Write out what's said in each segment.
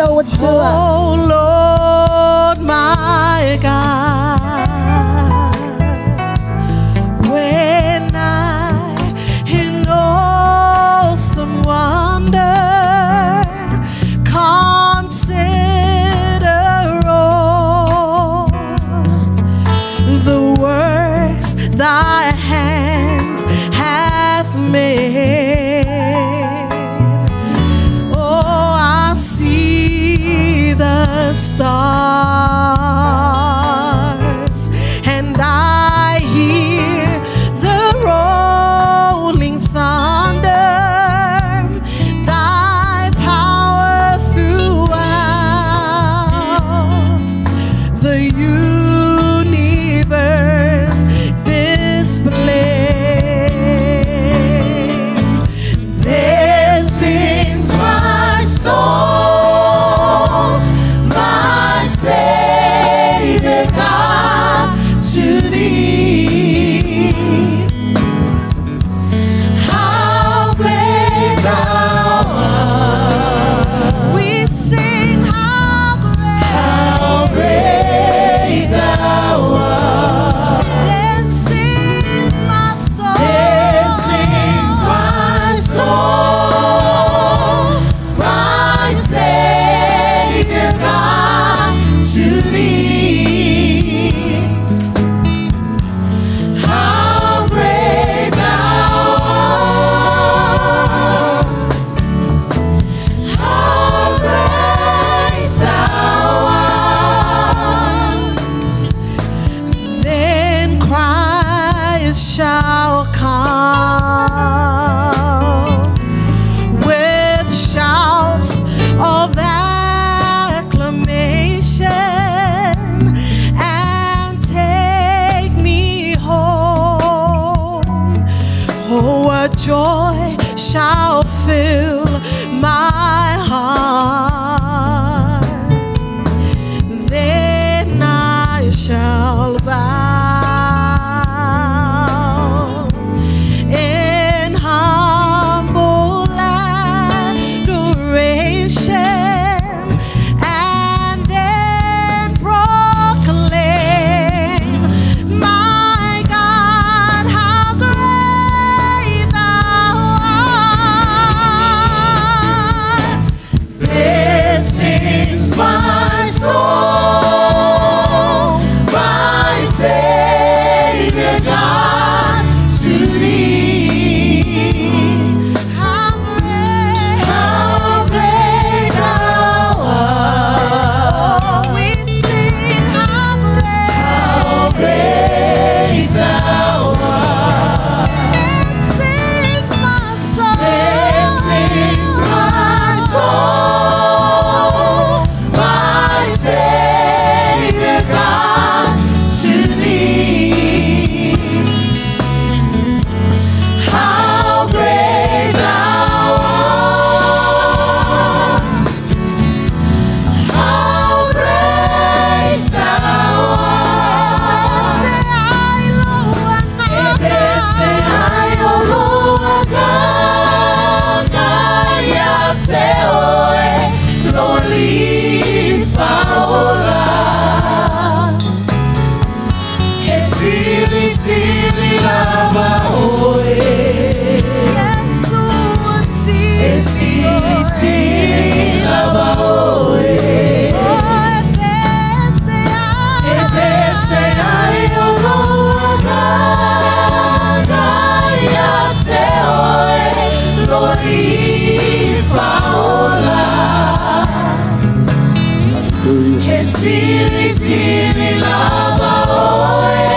Lou Atua. Oh Lord, my God, when I in awesome wonder consider all the works thy hands hath made. Oh, I see the stars and I hear the rolling thunder. Thy power throughout the universe display. There sings my soul, my Savior God, to thee. How great thou art. We sing how great thou art. Then sings my soul. Then sings my soul, my Savior God, to thee. How great thou art. How great thou art. Then Christ shall come with shouts of acclamation and take me home. Oh, what joy shall fill my heart. Then I shall bow in humble adoration and then proclaim, My God, how great thou art. This is my soul, my Savior God, to thee. How great thou art. Oh, we sing how great thou art. This is my soul. This is my soul, my Savior God, to thee. How great thou art. How great thou art. E pese ai o loa ia te oe, lo alii fa'aola. He silisili lava oe. He silisili lava oe. E pese ai o loa ia te oe, lo alii fa'aola. He silisili lava oe.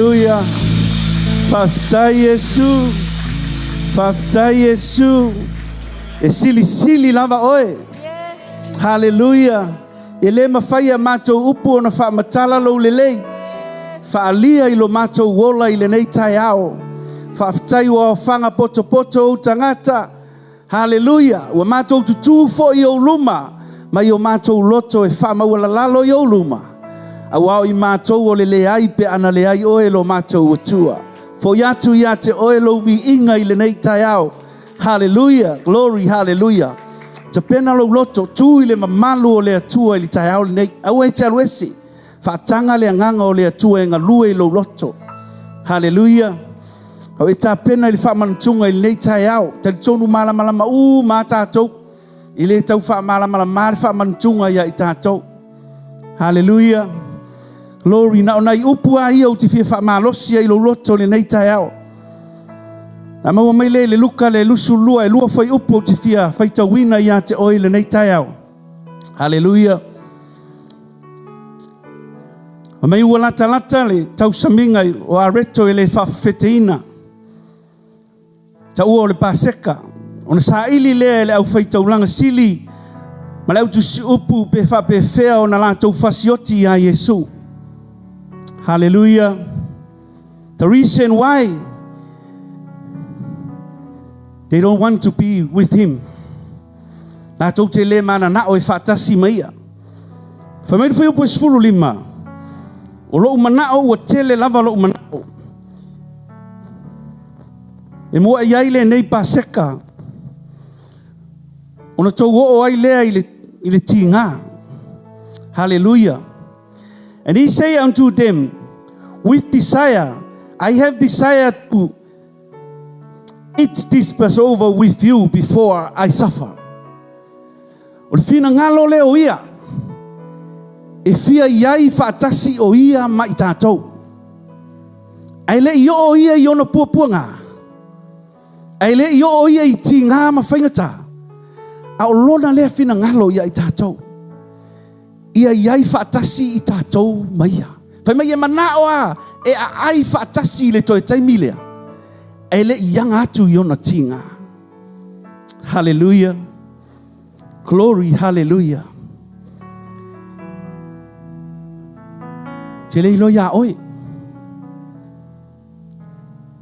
Haleluia. Faafetai Iesu. Faafetai Iesu. E silisili lava oe. Haleluia. E le mafai e a matou upu ona faamatala lou lelei. Faaalia i lo matou ola i lenei taeao. Faafetai ua aofaga potopoto ou tagata. Haleluia! Ua matou tutū foi i ou luma mai o matou loto e faamaualalalo i ou luma, aua o i matou o le leai pe ana leai oe lo matou Atua. Foi atu ia te oe lou viiga i lenei taeao. Haleluia! Glory, haleluia! Tapena lou loto, tu i le mamalu o le Atua i le taeao lenei. Aua e te alu ese. Faataga le agaga o le Atua e galue i lou loto. Haleluia! A o e tapena i le faamanutuga i lenei taeao, talitonu malamalama uma a tatou. E le tau faamalamalama le faamanutuga ia i tatou. Haleluia! Glory, na o nai upu a ia ou te fia faamalosi ai i lou loto i lenei taeao. A maua mai lea i le Luka le 22, e lua fuaiupu ou te fia faitauina ia te oe i lenei taeao. Haleluia! Fai mai ua latalata le tausamiga o Areto e le faafefeteina, taua o le Paseka, ona saili lea e le aufai-taulaga sili ma le autusiupu pe faapefea ona latou fasioti iā Iesu. Haleluia! The reason why they don't want to be with him. Latou te le mananao e faatasi ma ia. Fai mai le fuaiupu e 15, O lou manao ua tele lava lou manao. E mua'i ai lenei Paseka, ona tou oo ai lea i le, i le tiga. Hallelujah. And he say unto them, With desire, I have desired to eat this Passover with you before I suffer. O le finagalo lea o ia, e fia i ai faatasi o ia ma i tatou. Ae le i oo ia i ona puapuaga, ae le i oo ia i tiga ma faigata, a o lona lea finagalo ia i tatou. Ia i ai faatasi i tatou ma ia. Fai mai e manao a e aai faatasi i le toe taimi lea, ae le i aga atu i ona tiga. Hallelujah. Glory, hallelujah. Te le iloa iā oe.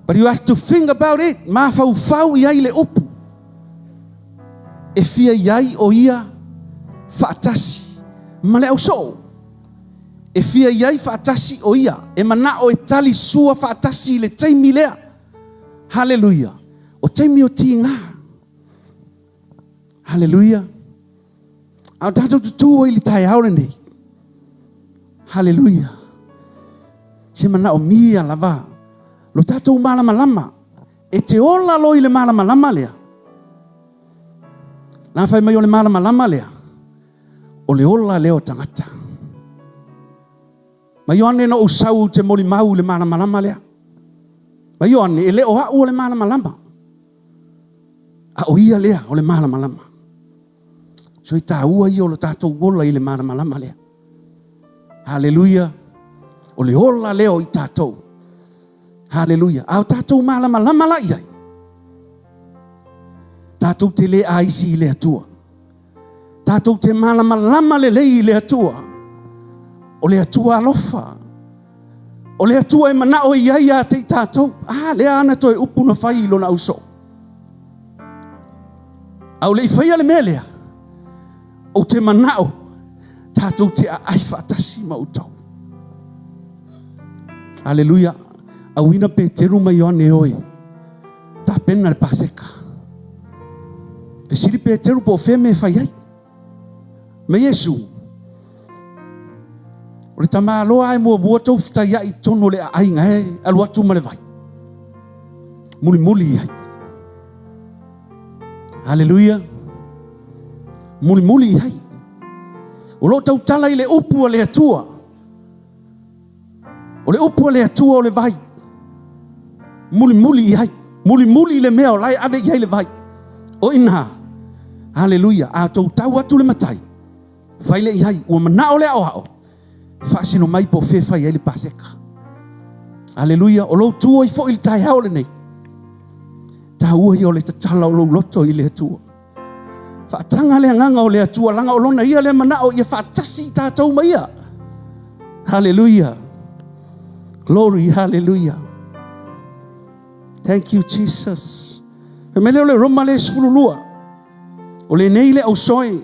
But you have to think about it. Mafaufau i ai le upu. E fia i ai o ia faatasi ma le ausoo. E fia i ai faatasi o ia. E manao e tali sua faatasi i le taimi lea. Haleluia. O taimi o tiga. Haleluia. A o tatou tutū ai i le taeao lenei. Haleluia. Se manaomia lava lo tatou malamalama. E te ola loa i le malamalama lea. La fai mai o le malamalama lea, o le ola lea o tagata. Ma Ioane na ou sau ou te molimau i le malamalama lea. Ma Ioane, e le o a'u o le malamalama, a o ia lea o le malamalama. So e tāua ia o lo tatou ola i le malamalama lea. Haleluia. O le ola lea o i tatou. Haleluia. A o tatou malamalama la i ai, tatou te le aisi i le Atua. Tatou te malamalama lelei i le Atua. O le Atua alofa. O le Atua e manao i ai ia te i tatou. A, lea ana toe upu na fai i lona ausoo. A o le i faia le mea lea, ou te manao tatou te aai faatasi ma outou. Aleluia. Auina Peteru ma Ioane oe. Tapena le Paseka. Fesili Peteru po o fea mea e fai ai. Ma Iesu, o le tamaloa e muamua tou fetaiai i totonu o le aaiga e alu atu ma le vai. Mulimuli i ai. Haleluia. Mulimuli i ai. O lo o tautala i le upu a le Atua. O le upu a le Atua o le vai. Mulimuli i ai. Mulimuli i le mea o la e ave i ai le vai. O i ina. Haleluia. A outou tau atu le matai, fai lea i ai. Ua manao le aoao, faasino mai po o fea e fai ai le Paseka. Aleluia. O lou tu ai foi i le taeao lenei. Taua ia o le tatala o lou loto i le Atua. Faataga le agaga o le Atua, laga o lona ia lea manao ia faatasi i tatou ma ia. Hallelujah. Glory, hallelujah. Thank you, Jesus. Fai mai lea o le Roma le 12. O lenei le ausoe.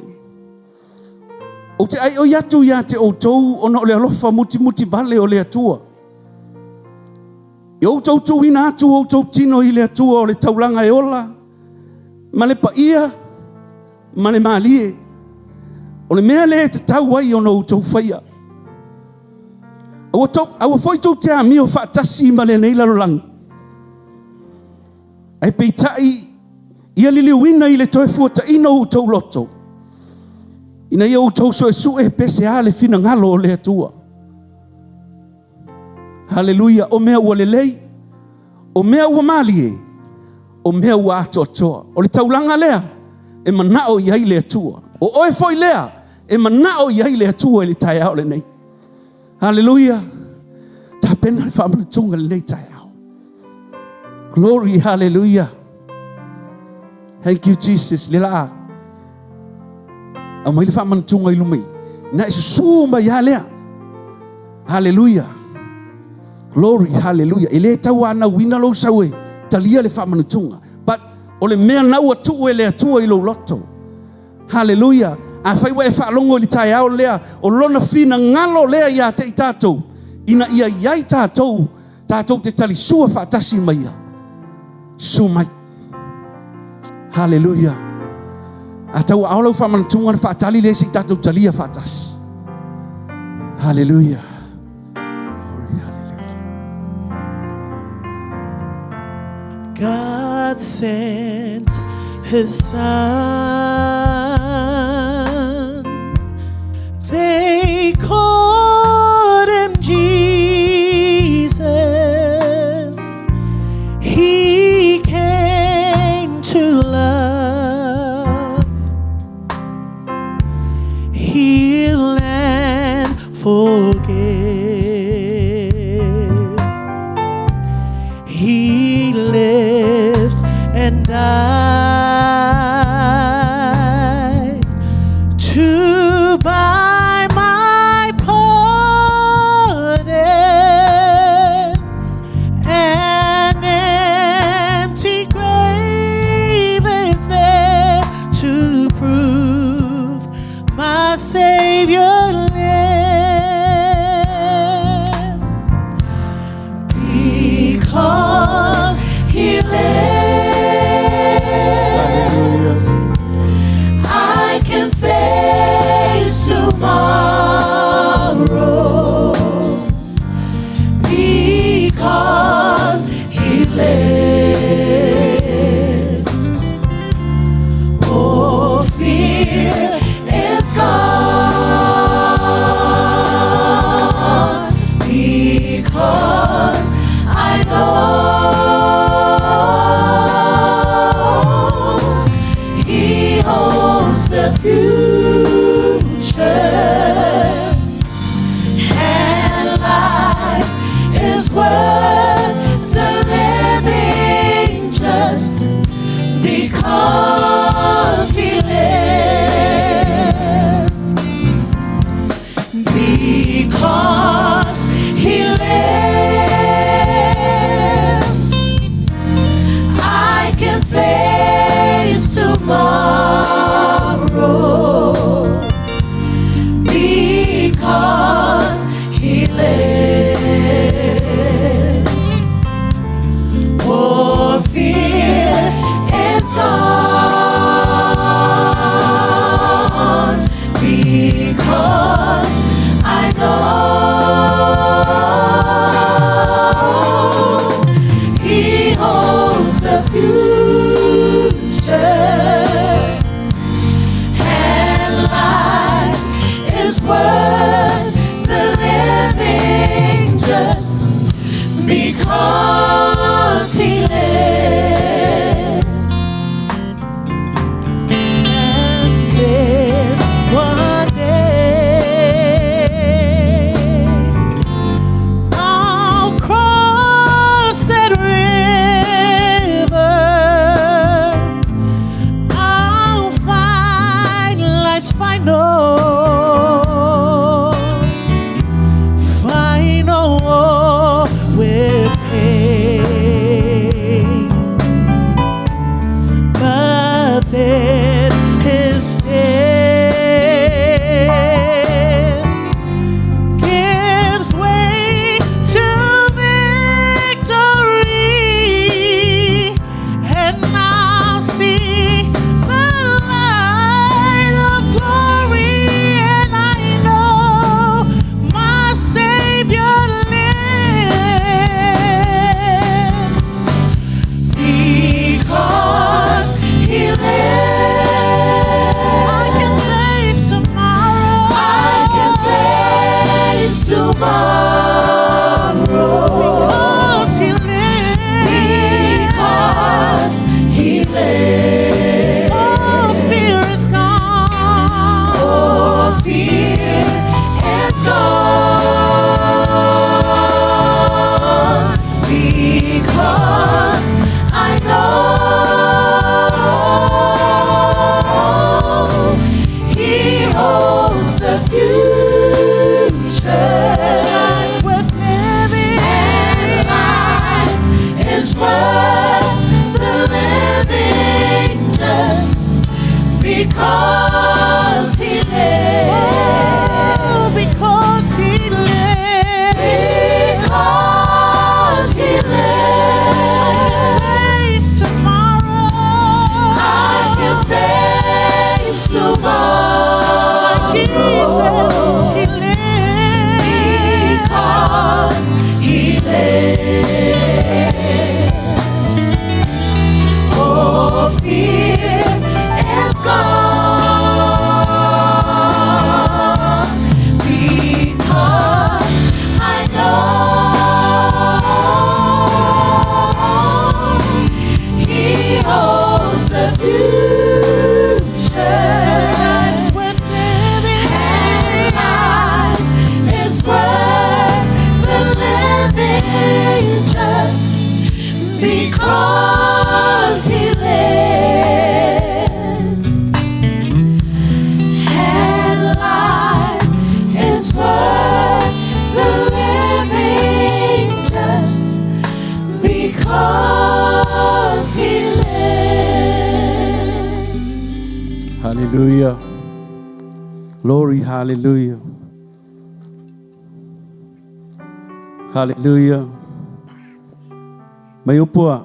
Ou te aioi atu ia te outou ona o le alofa mutimuti vale o le Atua. Ia outou tuuina atu outou tino i le Atua o le taulaga e ola, ma le paia, ma le malie. O le mea lea e tatau ai ona outou faia. Aua, tou, aua foi tou te amio faatasi ma lenei lalolagi. Ae peitai, ia liliuina i le toe fuataina o outou loto, ina ia outou suesue pe se a le finagalo o le Atua. Haleluia! O mea ua lelei, o mea ua malie, o mea ua atoatoa. O le taulaga lea e manao i ai le Atua. O oe foi lea e manao i ai le Atua i le taeao lenei. Haleluia! Tapena le faamanatuga i lenei taeao. Glory, hallelujah. Thank you, Jesus. Le laa. Aumai le faamanatuga i luma i. Na e susū mai lava lea. Hallelujah. Glory, hallelujah. E le tauanauina lou sau e talia le faamanatuga. But o le mea na ua tuu e le Atua i lou loto. Hallelujah. Afai ua e faalogo i le taeao lea, o lona finagalo lea ia te i tatou, ina ia i ai tatou, tatou te talisua faatasi ma ia. Susu mai. Hallelujah. A tauaao lau faamanatuga ona faatali lea se i tatou talia faatasi. Hallelujah. Glory, hallelujah. God sent his son. They called him Jesus. He came to love, heal, and forgive. He lived and died to buy my pardon. An empty grave is there to prove my Savior lives. Because he lives, I can face tomorrow. Because he lives, oh, fear is gone. Because I know He holds the future, and life is worth the living just because He lives. Because He lives, I can face tomorrow. Because He lives. Oh, fear is gone because I know He holds the future and life is worth the living just because He lives. And there one day I'll cross Because I know He holds the future. It's worth living. And life is worth the living just because He lives. Oh, because He lives. Because He lives. Face tomorrow. I can face tomorrow. Jesus, He lives. Because He lives. Oh, fear is gone. Because I know He holds the future. It's worth living. And life is worth the living just because He lives. And life is worth the living just because He lives. Hallelujah. Glory, hallelujah. Hallelujah. Mai upu a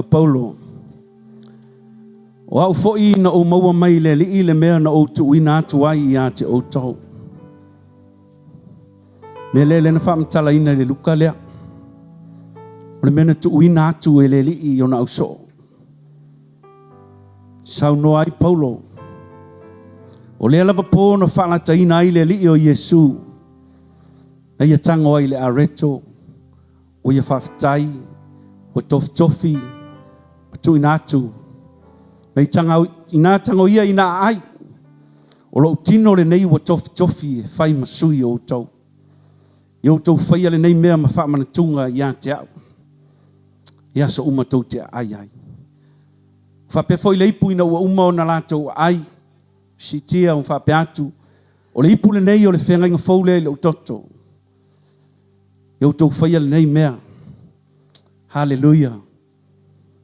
Paulo. O au fo'i na ou maua mai le Alii le mea na ou tuuina atu ai ia te outou. Mea lea lea na faamatalaina i le Luka lea. O le mea na tuuina atu e le Alii i ona ausoo. Saunoa ai Paulo. O lea lava pō na faalataina ai le Alii o Iesu. Na ia tago ai le areto. O ia faafetai. Ua tofitofi. Ua tuuina atu. Na i taga, ina tago ia ina aai. O lou tino lenei ua tofitofi e fai ma sui o outou. Ia outou faia lenei mea ma faamanatuga ia te au. I aso uma tou te aai ai. Faapea foi le ipu ina ua uma ona latou aai. Sitia ua faapea atu. O le ipu lenei o le feagaiga fou lea i lou toto. Ia outou faia lenei mea. Haleluia.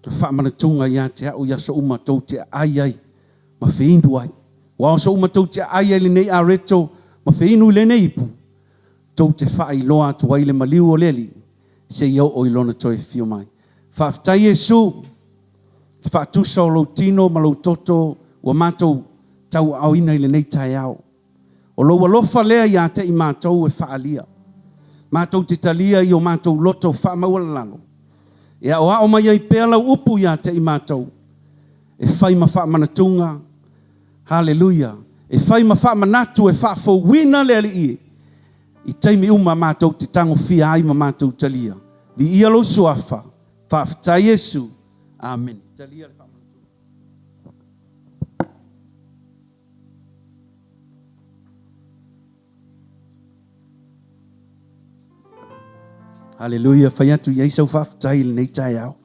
Le faamanatuga ia te au i aso uma tou te aai ai ma feinu ai. Ua aso uma tou te aai ai lenei areto ma feinu i lenei ipu. Tou te faailoa atu ai le maliu o le Alii seia oo i lona toe afio mai. Faafetai Iesu, le faatusa o lou tino ma lou toto ua matou tauaaoina i lenei taeao. O lou alofa lea ia te i matou e faaalia. Matou te talia i o matou loto faamaualalalo. E aoao mai ai pea lau upu ia te i matou. E fai ma faamanatuga. Haleluia. E fai ma faamanatu e faafouina le Alii i taimi uma matou te tagofia ai ma matou talia. Viia lou suafa. Faafetai Iesu. Amen. Talia le faamanatuga. Haleluia. Fai atu i ai sau faafetai i lenei taeao.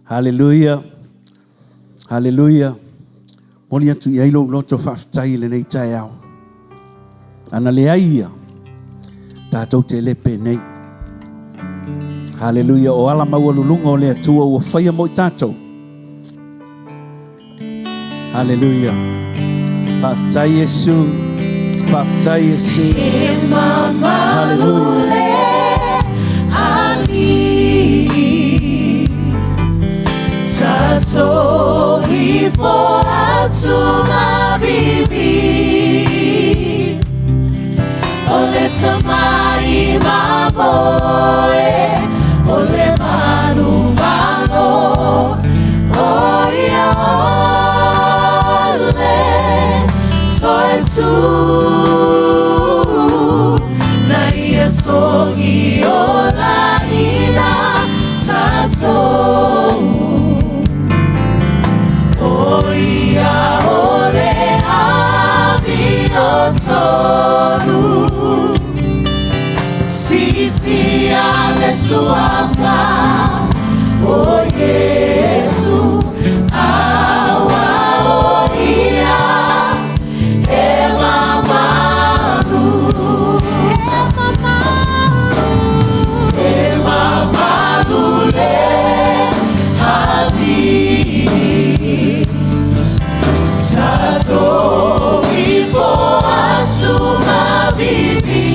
Haleluia. Haleluia. Moli atu i ai lou loto faafetai i lenei taeao. Ana leai ia, tatou te le penei. Haleluia. O ala maualuluga o le Atua ua faia mo i tatou. Haleluia. Faafetai Iesu. Faafetai Iesu. E mamalu Haleluia. le Alii Tatou ifo atu ma vivi O le tamai mamoe O le manu malo O ia o le toetū Na ia togi o laina tatou O ia o le amiotonu Sisia le Suafa O Iesu Aua o ia E mamalu E mamalu E mamalu le Alii Tatou ifo atu ma vivi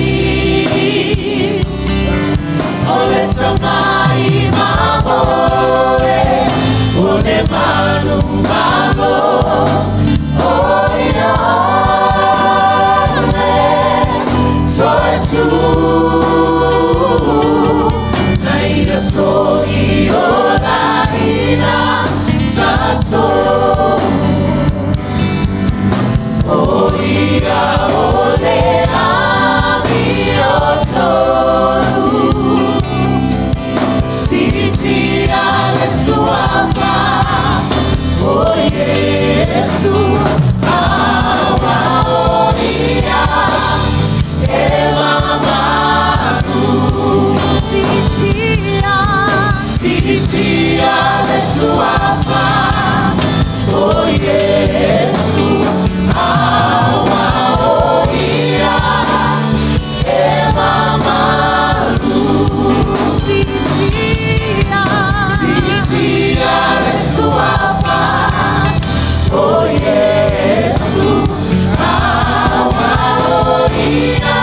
O le tamai mamoe O le manumalo O ia ʻaʻole toe tū Na ia togi olaina tatou O ia o le amiotonu Siitia le Suafa o Iesu Aua o ia e mamalu Siitia Siitia le Suafa o Iesu Aua o ia e mamalu Siitia Siitia le Suafa o Iesu Aua o ia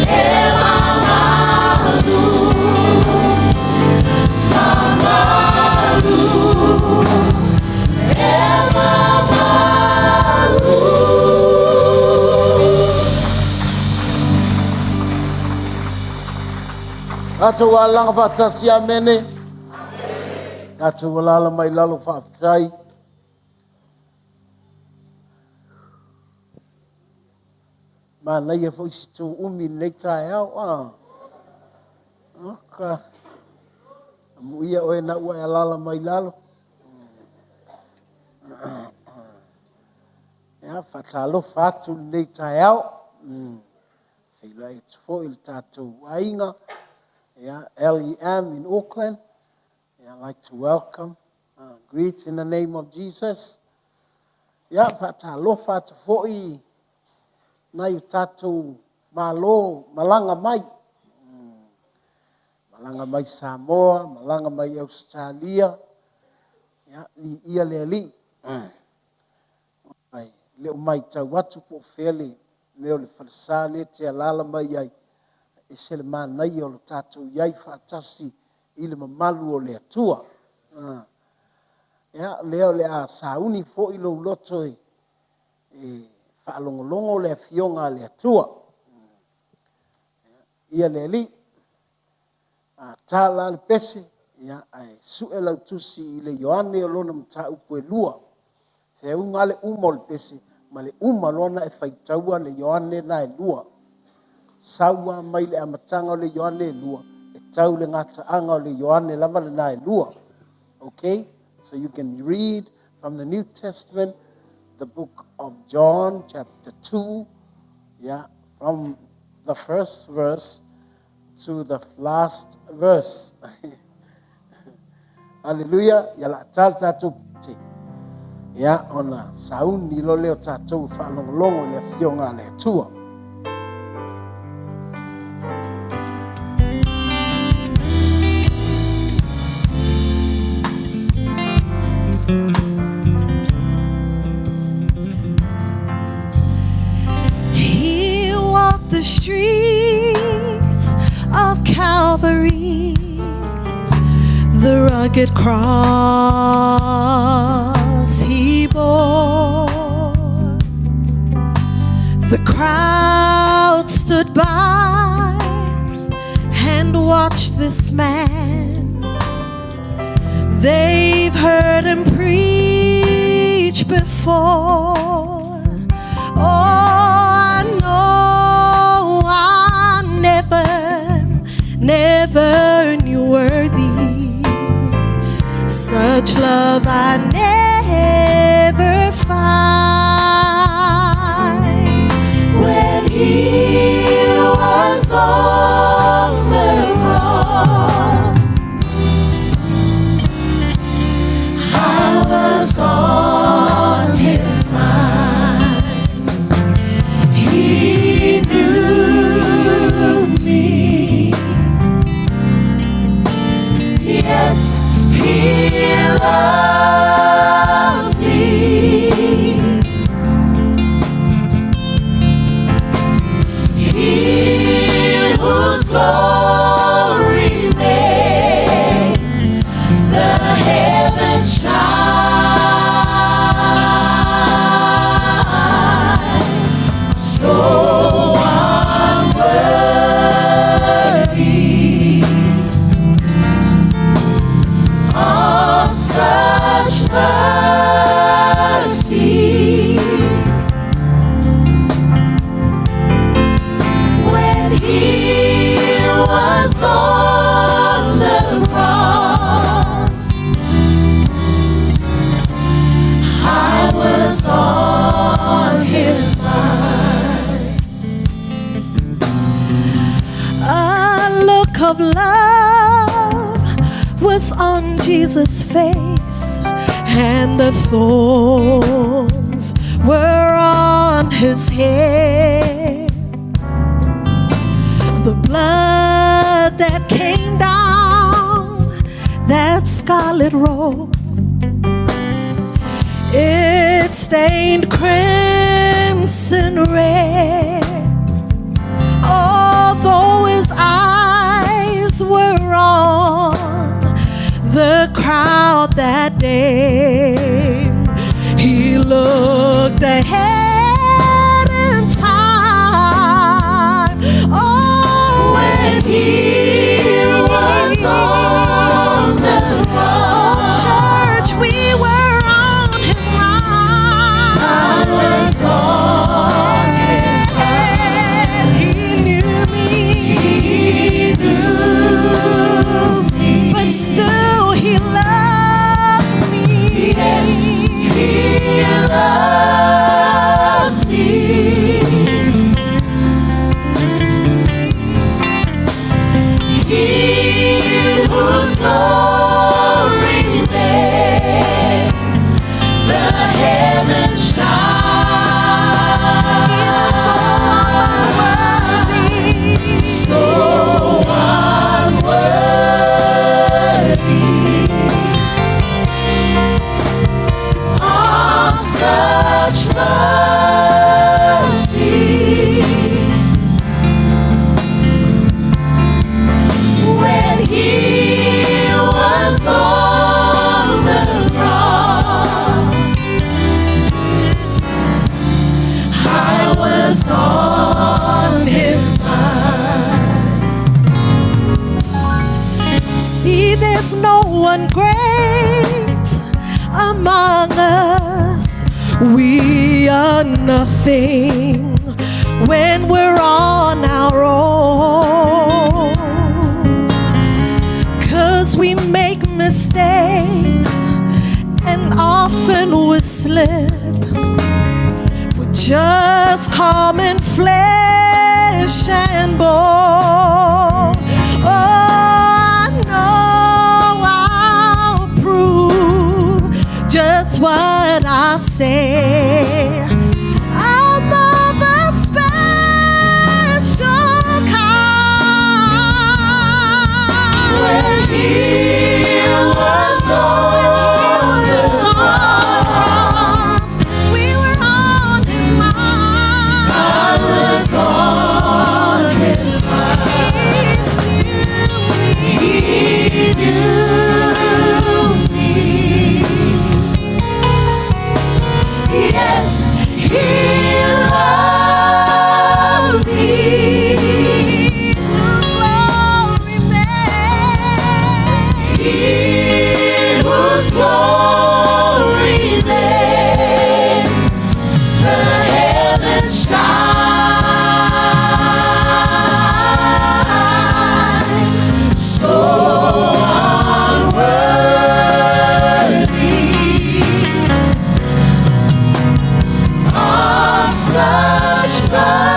e mamalu Mamalu E mamalu. Tatou alaga faatasi, amene. Tatou alaala mai lalo, faafetai. Manaia foi si tu umi lenei taeao. Ah. Oka. Amuia oe na ua e alaala mai lalo. Ia, faatalofa atu lenei taeao. Feiloai atu foi le tatou aiga. Yeah, LEM in Auckland. Yeah, I'd like to welcome, greet in the name of Jesus. Ia, faatalofa atu foi nai o tatou malo malaga mai. Malaga mai Samoa, malaga mai Ausetalia. Ia, viia le Alii. Ai, le o matau atu po o fea le mea o le falesa lea e te alaala mai ai, e ese le manaia o lo tatou i ai faatasi i le mamalu o le Atua. Ah. Ia, lea o le a sauni foi lou loto e faalogologo le afioga a le Atua. Ia le Alii. A ta la le pese, ia, ae sue lau tusi i le Ioane o lona mataupu e lua. Feauga le uma o le pese, ma le uma loa na e faitaua le Ioane na e lua. Sau lava mai le amataga o le Ioane e lua, e tau le gataaga o le Ioane lava lena e lua. Okay? So you can read from the New Testament, the book of John, chapter 2, yeah, from the first verse to the last verse. Hallelujah. Ia la tal tatou te. Ia ona sauni lo leo tatou whaalongolongo le afioga a le Atua. He walked the streets of Calvary, the rugged cross he bore. The crowd stood by and watched this man. They've heard him preach before. Oh, I know I never, never knew worthy. Such love I never find. When he was on the cross. He loved me. He whose glory makes the heavens shine, so unworthy of such mercy. When he was on the cross, I was on his mind. A look of love was on Jesus' face, and the thorns were on his head. The blood that came down that scarlet road, it stained crimson red. Although his eyes were on the crowd that day, he looked ahead in time. Oh, when he was on the cross, oh, church, we were on his mind. I was on his head. He knew me. He knew me. But still he loved me. Yes, he loved me. He whose glory makes the heavens shine, even though I'm unworthy, so unworthy of such mercy. When he was on the cross, I was on his mind. See, there's no one great among us. We are nothing when we're on our own. 'Cause we make mistakes and often we slip. We're just common flesh and bone. Oh, I know I'll prove just what I say. I'm of a special kind. When he was on the cross, we were on his mind. I was on his mind. He knew me. Yes, he loved me. Whose glory made, he whose glory makes the heavens shine, so unworthy of such mercy.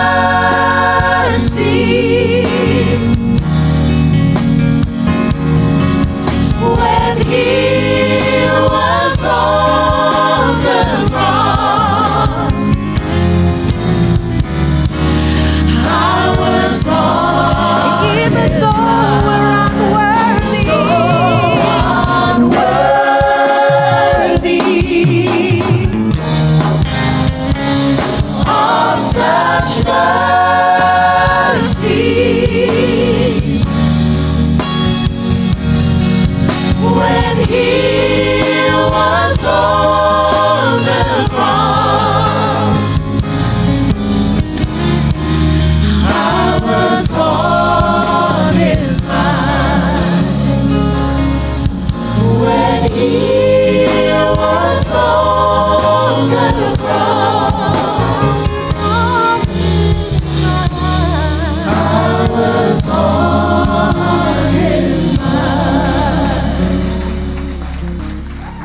He was on the cross, I was on his mind. When he was on the cross, I was on his mind.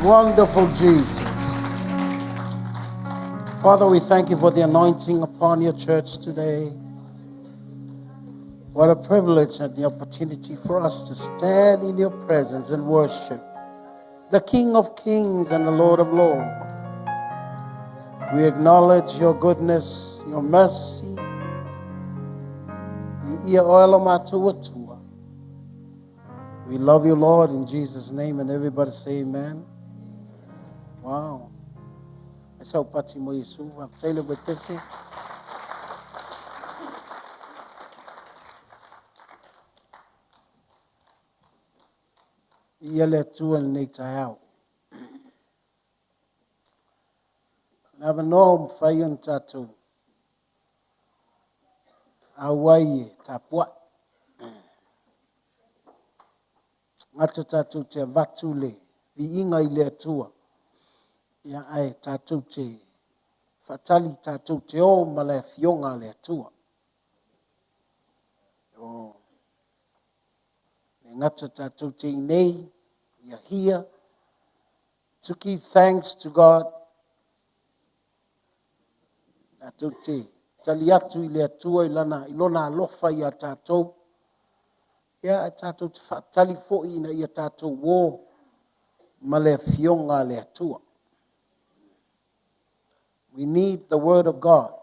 Wonderful Jesus. Father, we thank you for the anointing upon your church today. What a privilege and the opportunity for us to stand in your presence and worship the King of Kings and the Lord of Lords. We acknowledge your goodness, your mercy. We love you, Lord, in Jesus' name. And everybody say amen. Wow. E sau pati mo Iesu, faafetai le uetese. Ia le Atua i lenei taeao. Le avanoa ua mafai ona tatou auai e tapuai. Gata tatou te avatu le viiga i le Atua, ia ae tatou te faatali tatou te o ma le Afioga a le Atua. O, le gata tatou te inei, we are here to give thanks to God. Tatou te tali atu i le Atua i lana i lona alofa iā tatou. Ia, ae tatou te faatali foi ina ia tatou o ma le Afioga a le Atua. We need the word of God.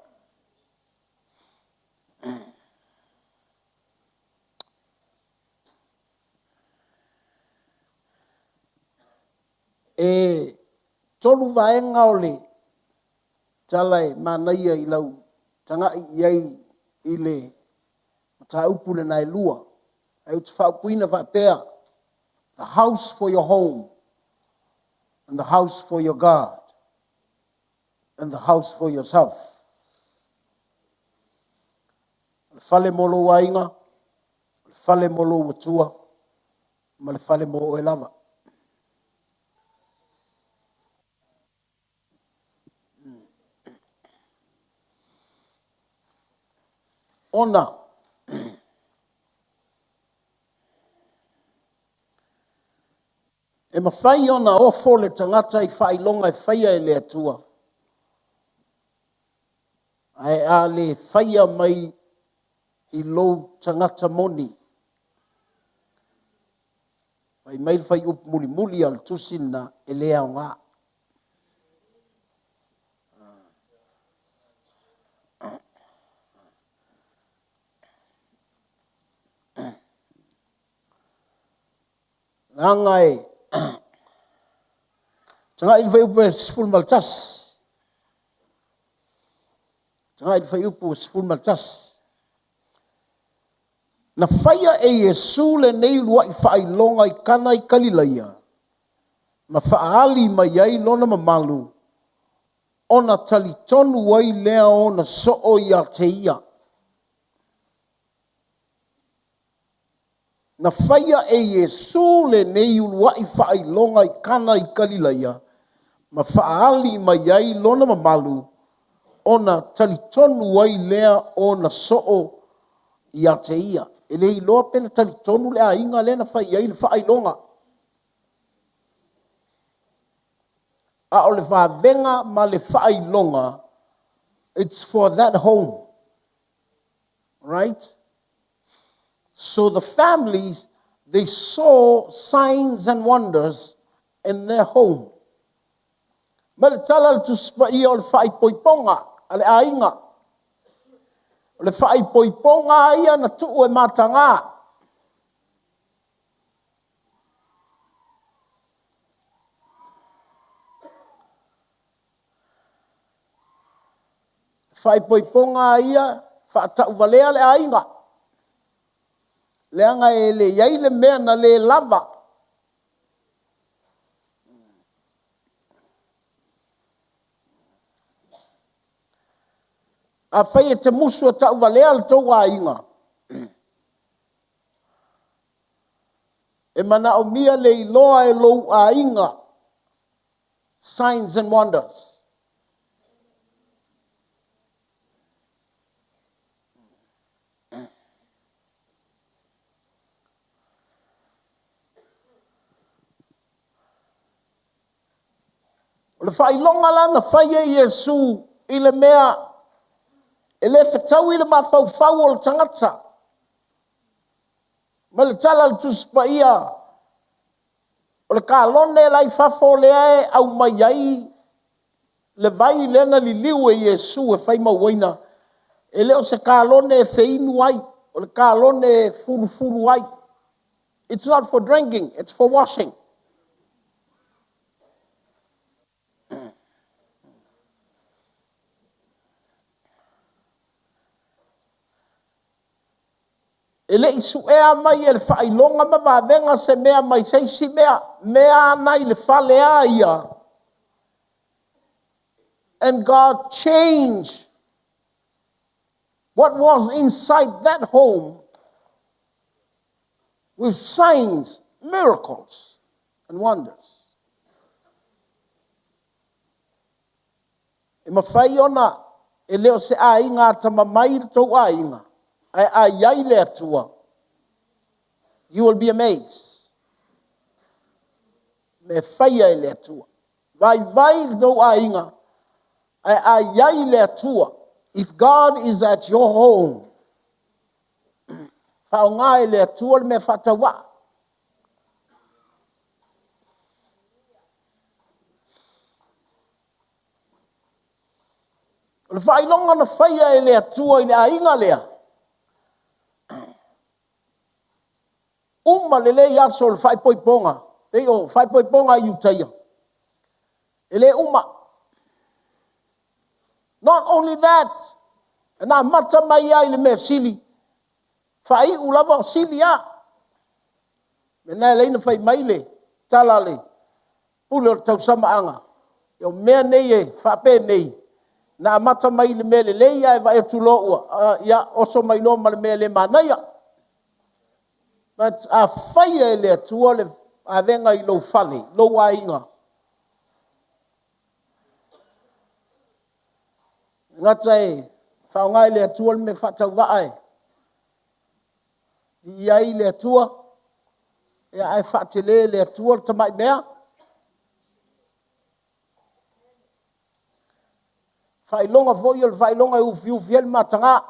E tolu vaega o le tala e manaia i lau taga'i i ai i le mataupu lena e lua. Ae ou te faaupuina faapea, The house for your home and the house for your God and the house for yourself. O le fale mo lou aiga, o le fale mo lou Atua, ma le fale mo oe lava. Ona e mafai ona ofo le tagata i faailoga e faia e le Atua, ae a le faia mai i lou tagata moni, Fai mai le fuaiupu mulimuli a le tusi lena, e le aoga. Leaga e tagai i le fuaiupu e 11. Tagai i le fuaiupu e 11. Na faia e Iesu lenei uluai faailoga i Kana i Kalilaia, ma faaali mai ai lona mamalu, ona talitonu ai lea o ona soo ia te ia. Na faia e Iesu lenei uluai faailoga i Kana i Kalilaia, ma faaali mai ai lona mamalu, ona talitonu ai lea o ona soo ia te ia. E le iloa pe na talitonu le aiga lea na fai ai le faailoga. A o le vavega ma le faailoga, it's for that home. Right? So the families, they saw signs and wonders in their home. Ma le tala a le Tusi Paia o le faaipoipoga a le aiga. O le faaipoipoga lava ia na tuu e mataga. Faaipoipoga lava ia faatauvalea le aiga. Leaga e le i ai le mea na le lava. Afai e te musu e tauvalea le tou aiga, e manaomia le iloa e lou aiga, signs and wonders. O le faailoga la na fai e Iesu i le mea e le fetaui le mafaufau o le tagata ma le tala a le Tusi Paia, o le kalone la i fafo lea e aumai ai le vai lea na liliu e Iesu e fai ma uaina, e le o se kalone e feinu ai, o le kalone e fulufulu ai. It's not for drinking, it's for washing. E le i suea mai e le faailoga ma vavega se mea mai se isi mea, mea ana i le fale a ia. And God changed what was inside that home with signs, miracles, and wonders. E mafai ona e le o se aiga atamamai le tou aiga, ae a i ai le Atua, you will be amazed. Me faia e le Atua. Vaivai le tou aiga, ae a i ai le Atua, if God is at your home, faaaoga e le Atua le mea faatauvaa. O le faailoga na faia e le Atua i le aiga lea, uma lelei aso o le faaipoipoga, pei o faaipoipoga a Iutaia, e le uma. Not only that, na amata mai ai le mea sili, faaiu lava o sili lava. Mea na e ala ai ona fai mai le tala a le pule o le tausamaaga, o mea nei e faapenei, na amata mai i le mea lelei ae vaai atu loa ua, ia, oso mai loa ma le mea le manaia. But a faia e le Atua le avega i lou fale, lou aiga, e gata e faaaoga e le Atua le mea faatauvaa e viia ai le Atua, ia ae faatele e le Atua le tamai mea. Faailoga foi o le faailoga e ufiufi ai le mataga.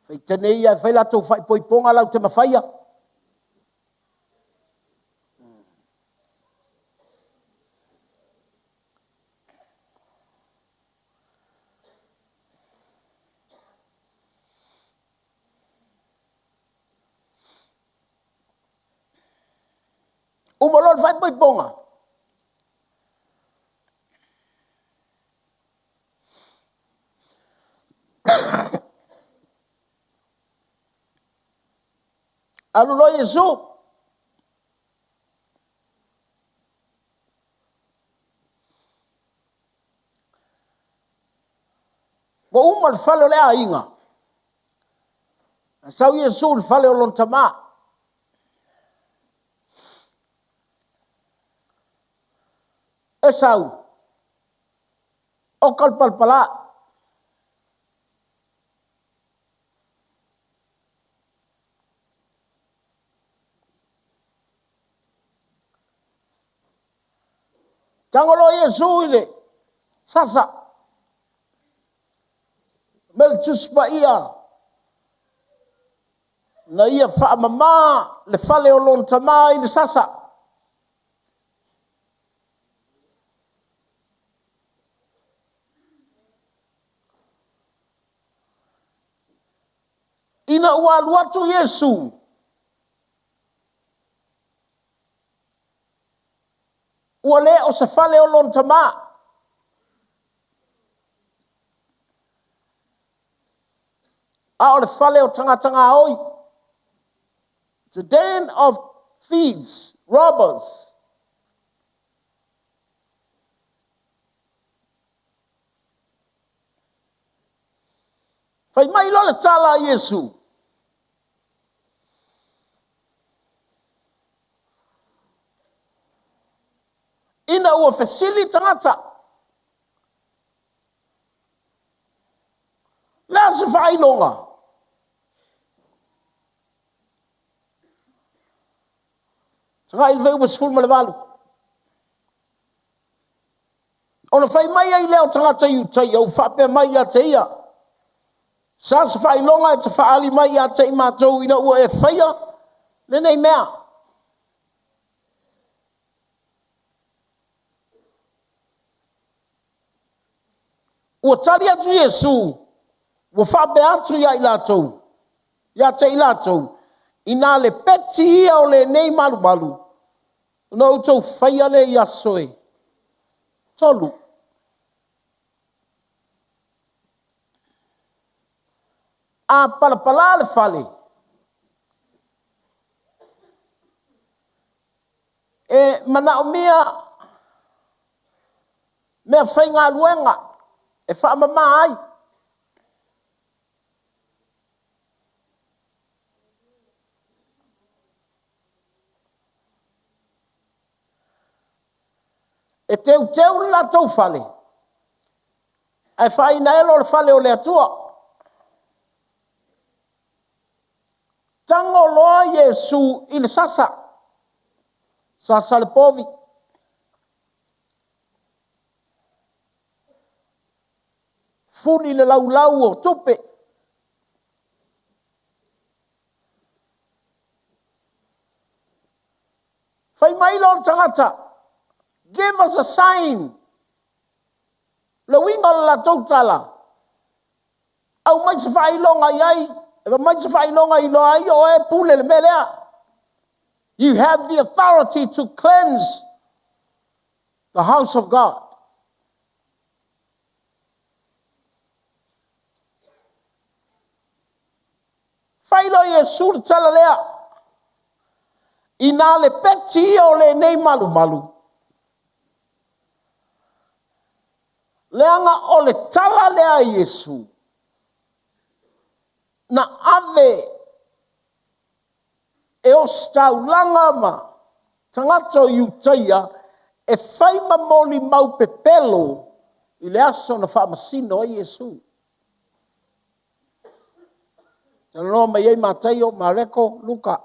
Faitane ia e fai latou faaipoipoga lau te mafaia. Uma loa le faaipoipoga. Alu loa Iesu. Ua uma le fale o le aiga. Ae sau Iesu i le fale o lona tama. Esau, oka le palapala. Tago loa Iesu i le sasa. Me le Tusi Paia, na ia faamama le fale o lona tama i le sasa. Ina ua alu atu Iesu, ua le o se fale o lona tama. A o le fale o tagata gaoi. It's a den of thieves, robbers. Fai mai loa le tala a Iesu, Ina ua fesili tagata, Le a se faailoga? Tagai i le fuaiupu 18. Ona fai mai ai lea o tagata Iutaia ua faapea mai ia te ia, Sa se faailoga e te faaali mai ia te i matou ina ua e faia lenei mea? Ua tali atu Iesu, ua faapea atu ia i latou, ia te i latou, Inā lepeti ia o lenei malumalu, ona outou faia lea i aso e tolu. A palapala le fale, e manaomia mea faigaluega e faamama ai. E teuteu le latou fale, ae faainaelo le fale o le Atua. Tago loa Iesu i le sasa, sasa le povi. Fuli le laulau o tupe. Fai mai loa le tagata, Give us a sign. Le uiga o le latou tala, aumai se faailoga i ai, aumai se faailoga i iloa ai o oe e pule i le mea lea. You have the authority to cleanse the house of God. Fai loa Iesu le tala lea, Inā lepeti ia o lenei malumalu, leaga o le tala lea a Iesu, na ave e ositaulaga ma tagata o Iutaia e fai ma molimau pepelo i le aso na faamasino ai Iesu. Talanoa mai ai Mataio, Mareko, Luka.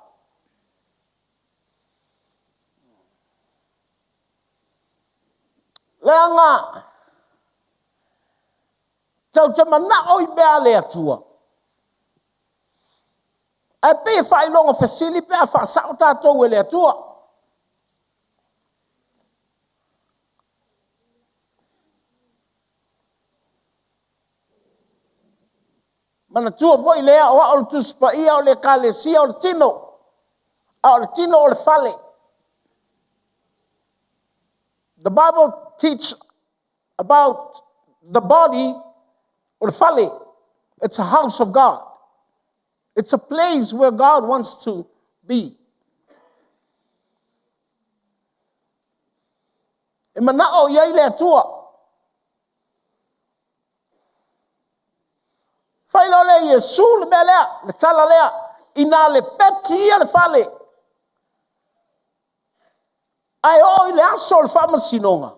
Leaga tatou te manao i mea a le Atua, ae pei e faailoga fesili pe a faasao tatou e le Atua. Manatua foi le aoao o le Tusi Paia o le Ekalesia o le tino, a o le tino o le fale. The Bible teach about the body o le fale. It's a house of God. It's a place where God wants to be. E manao i ai le Atua. Fai loa lea e Iesu le mea lea, le tala lea, inā lepeti ia le fale, ae oo i le aso o le faamasinoga,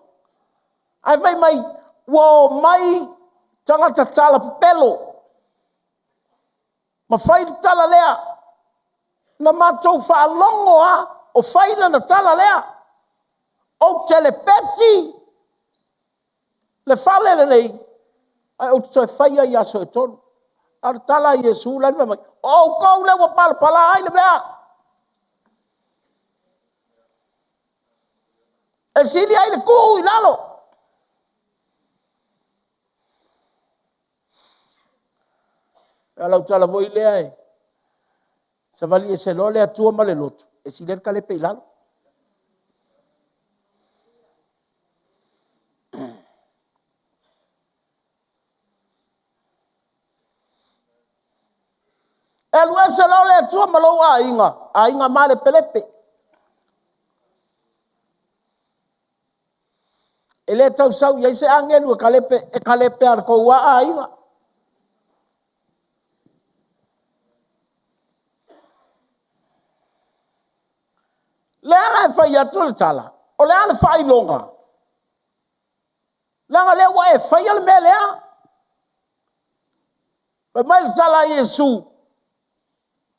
ae fai mai, ua omai tagata talapepelo, ma fai le tala lea, na matou faalogo lava o fai lana tala lea, ou te lepeti le fale lenei, ae ou te toe faia i aso e tolu. A o le tala a Iesu la e fai mai, o outou lea ua palapala ai le mea. E sili ai le tuu i lalo. A lau tala foi lea e savali ese loa le Atua ma le lotu, e sili ai le kalepe i lalo. E alu ese loa le Atua ma lou aiga, aiga malepelepe. E le tau sau i ai se agelu e kalepe, e kalepe lava e le tou aiga. La e fai atu le tala, o le a le faailoga? Leaga o lea ua e faia le mea lea. Fai mai le tala a Iesu,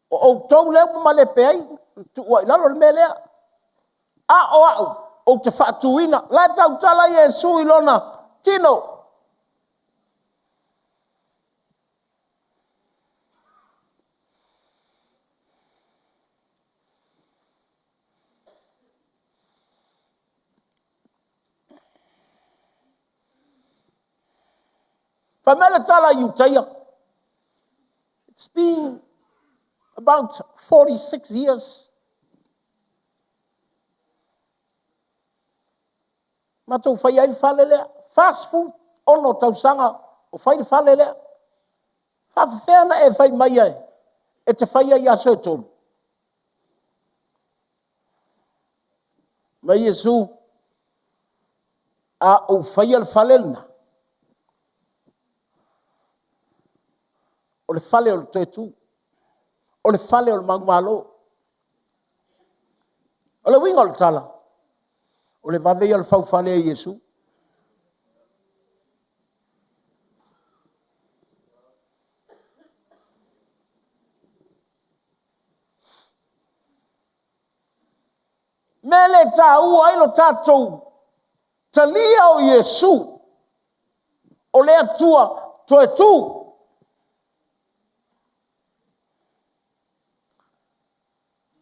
o outou lea ua malepe ai, na tuu ai i lalo le mea lea. A o au, ou te faatuina. La e tautala Iesu i lona tino. Fai mai le tala a Iutaia, it's been about 46 years. Matou fai ai le fale lea, 46 tausaga o fai le fale lea. Faafefea na e fai mai ai e te faia i aso e tolu? Mai Iesu, a ou faia le fale lena, o le fale o le toe tu, o le fale o le manumalo. O le uiga o le tala, o le vave ia o le faufale e Iesu. Mea le taua ai lo tatou talia o Iesu o le Atua toe tu.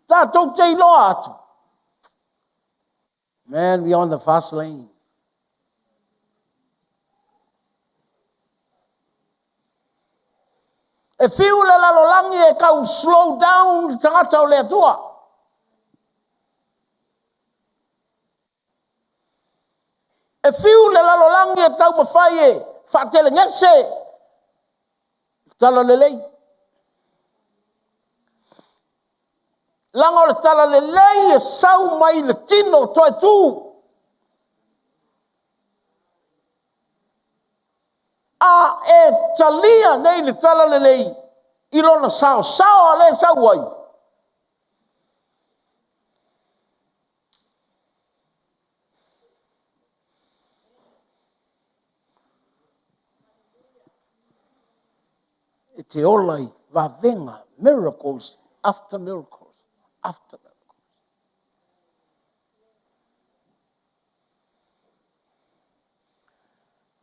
Tatou te iloa atu. Man, we on the fast lane. E fiu le lalolagi e tau slow down le tagata o le Atua. E fiu le lalolagi e taumafai e faatelegese le talalelei. Leaga o le talalelei e sau mai le tino toe tu. A e talia nei le talalelei i lona saosao a lea e sau ai, e te ola i vavega, miracles after miracles after miracles.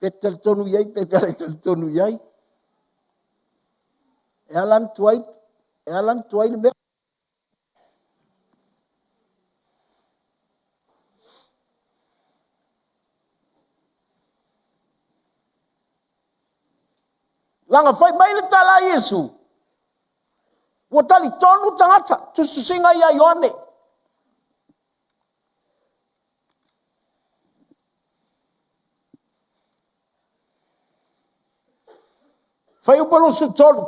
Pe talitonu i ai, pe te le talitonu i ai. E ala ona tuai, e ala ona tuai le mea. Leaga fai mai le tala a Iesu, ua talitonu tagata, tusitusiga ia Ioane. Fuaiupu 23.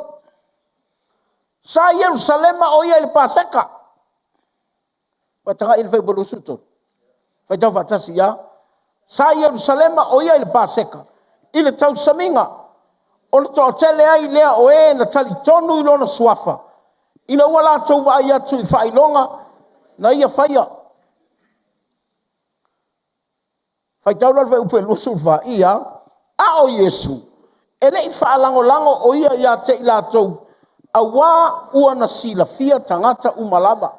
Sa i Ierusalema o ia i le Paseka. Ua tagai i le fuaiupu 23. Faitau faatasi ia. Sa i Ierusalema o ia i le Paseka, i le tausamiga, ona toatele ai lea o e na talitonu i lona suafa, ina ua latou vaai atu i faailoga na ia faia. Faitau loa le fuaiupu e 24, ia, a o Iesu, e le i faalagolago o ia ia te i latou, auā ua na silafia tagata uma lava.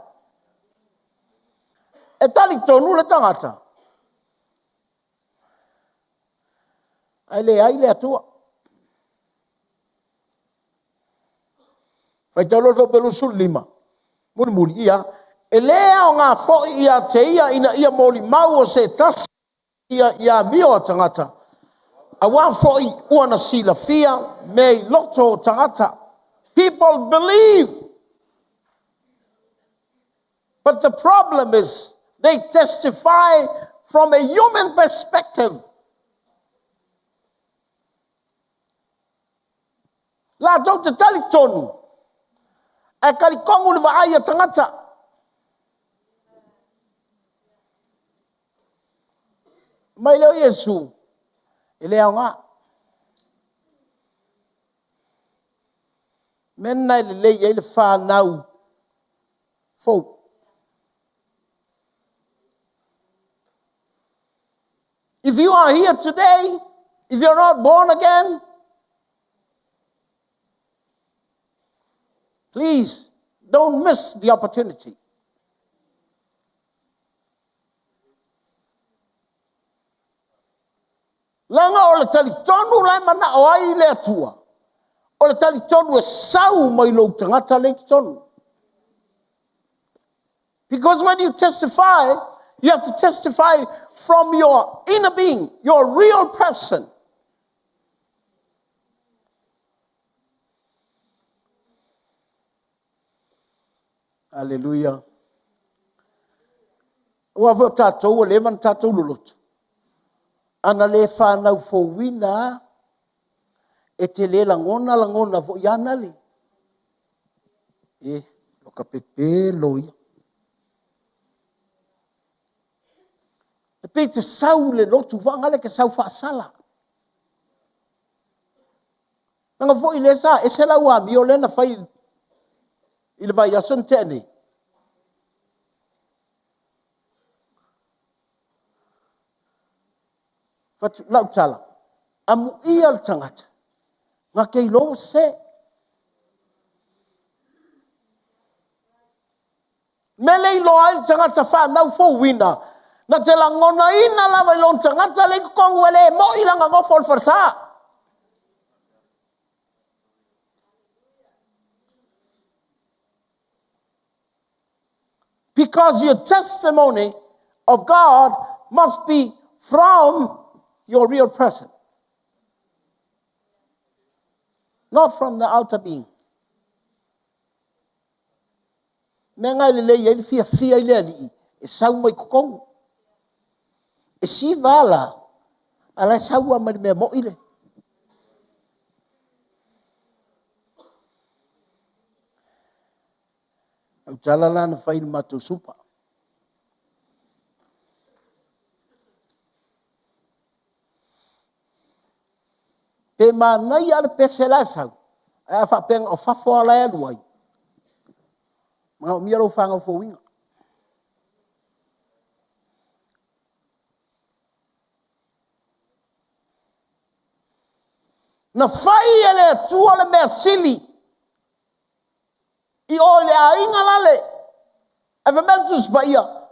E talitonu le tagata, ae leai le Atua. Faitau loa le fuaiupu 25, mulimuli, ia, e le aoga foi ia te ia ina ia molimau o se tasi ia i amio a tagata, auā foi ua na silafia mea i loto o tagata. People believe. But the problem is they testify from a human perspective. Latou te talitonu, ae talitomu le vaai a tagata. Mai lea o Iesu, e le aoga. Mea lena e lelei ai le fanau fou. If you are here today, if you're not born again, please don't miss the opportunity. Leaga o le talitonu la e manao ai le Atua, o le talitonu e sau mai lou tagata lea i totonu. Because when you testify, you have to testify from your inner being, your real person. Aleluia. Aua foi o tatou ua leva ona tatou lolotu. Ana le fanau fouina e te le lagona lagona foi ana le. E, lo ka pepelo ia. E pei te sau le lotu faagale ke sau faasala. Leaga foi lea sa ese lau amio lea na fai i le vaiaso na tea nei. Fatu, lau tala, amuia le tagata, na te iloa se. Mea le iloa ai le tagata fanau fouina, na te lagonaina lava i lona tagata le i totonu e le moi lana nofo i le falesa. Because your testimony of God must be from your real person. Not from the outer being. Mea ngai lelei ai le fiafia i le alii e sau mai totonu. E siva la, a la e sau lava mai le mea moi le. Au tala la na fai i le matou supa. Pe manaia le pese la e sau, ae a faapea na o fafo lava la e alu ai, manaomia lou fanau fouina. Na fai e le Atua le mea sili i o i le aiga lale. Ae fai mai le Tusi Paia,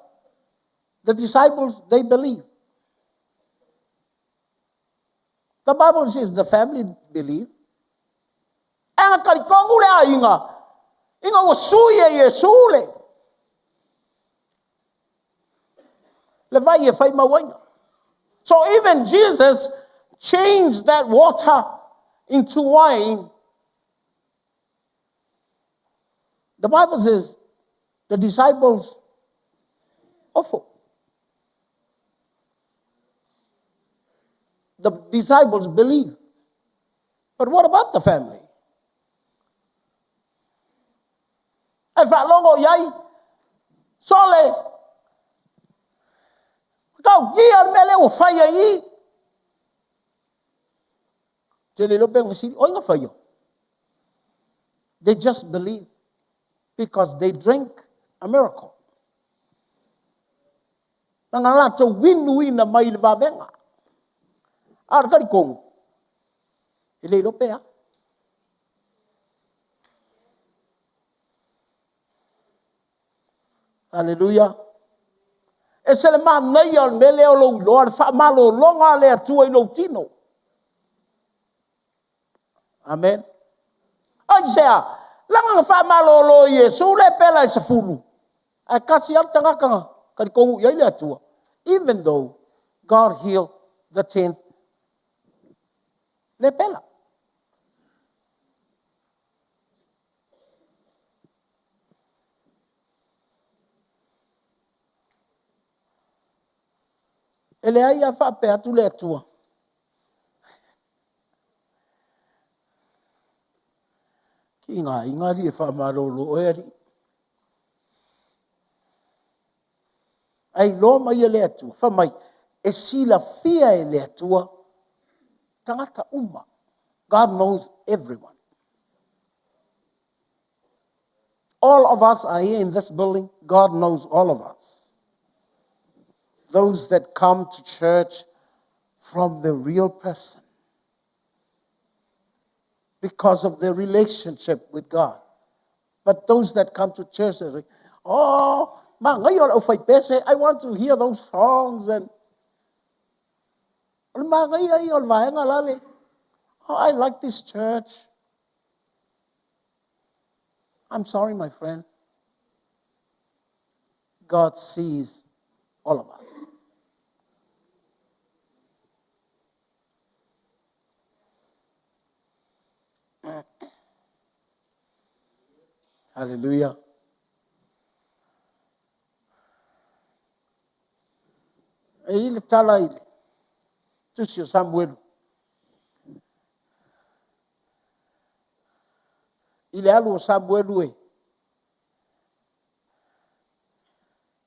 the disciples, they believe. The Bible says the family believe. Ae na talitonu le aiga ina ua sui e Iesu le le vai e fai mauaina. So even Jesus changed that water into wine. The Bible says the disciples ofo. The disciples believe. But what about the family? Ae faalogo i ai, sole, matautia le mea lea ua fai ai i. Te le iloa pe na fesili, oi na faia. They just believe because they drink a miracle. Leaga latou inuina mai i le vavega. A o le talitonu, e le iloa pe a. Aleluia. Ese le manaia o le mea lea o lou iloa, le faamalologa a le Atua i lou tino. Amen. Aisea? Leaga na faamalolo e Iesu le pela e 10, ae tasi lava le tagata na talitonu i ai le Atua. Even though God healed the 10th le pela. E leai a faapea atu le Atua. Ki ngā inga alii e faamalolo oe alii. Ae iloa mai e le Atua, fai mai, e silafia e le Atua tagata uma. God knows everyone. All of us are here in this building. God knows all of us. Those that come to church from the real person because of their relationship with God. But those that come to church, they say, oh, magaia o le aufaipese, I want to hear those songs. And o le magaia ia o le vaega lale. Oh, I like this church. I'm sorry, my friend. God sees all of us. Hallelujah. E i le tala i le tusi o Samuelu. I le alu o Samuelu e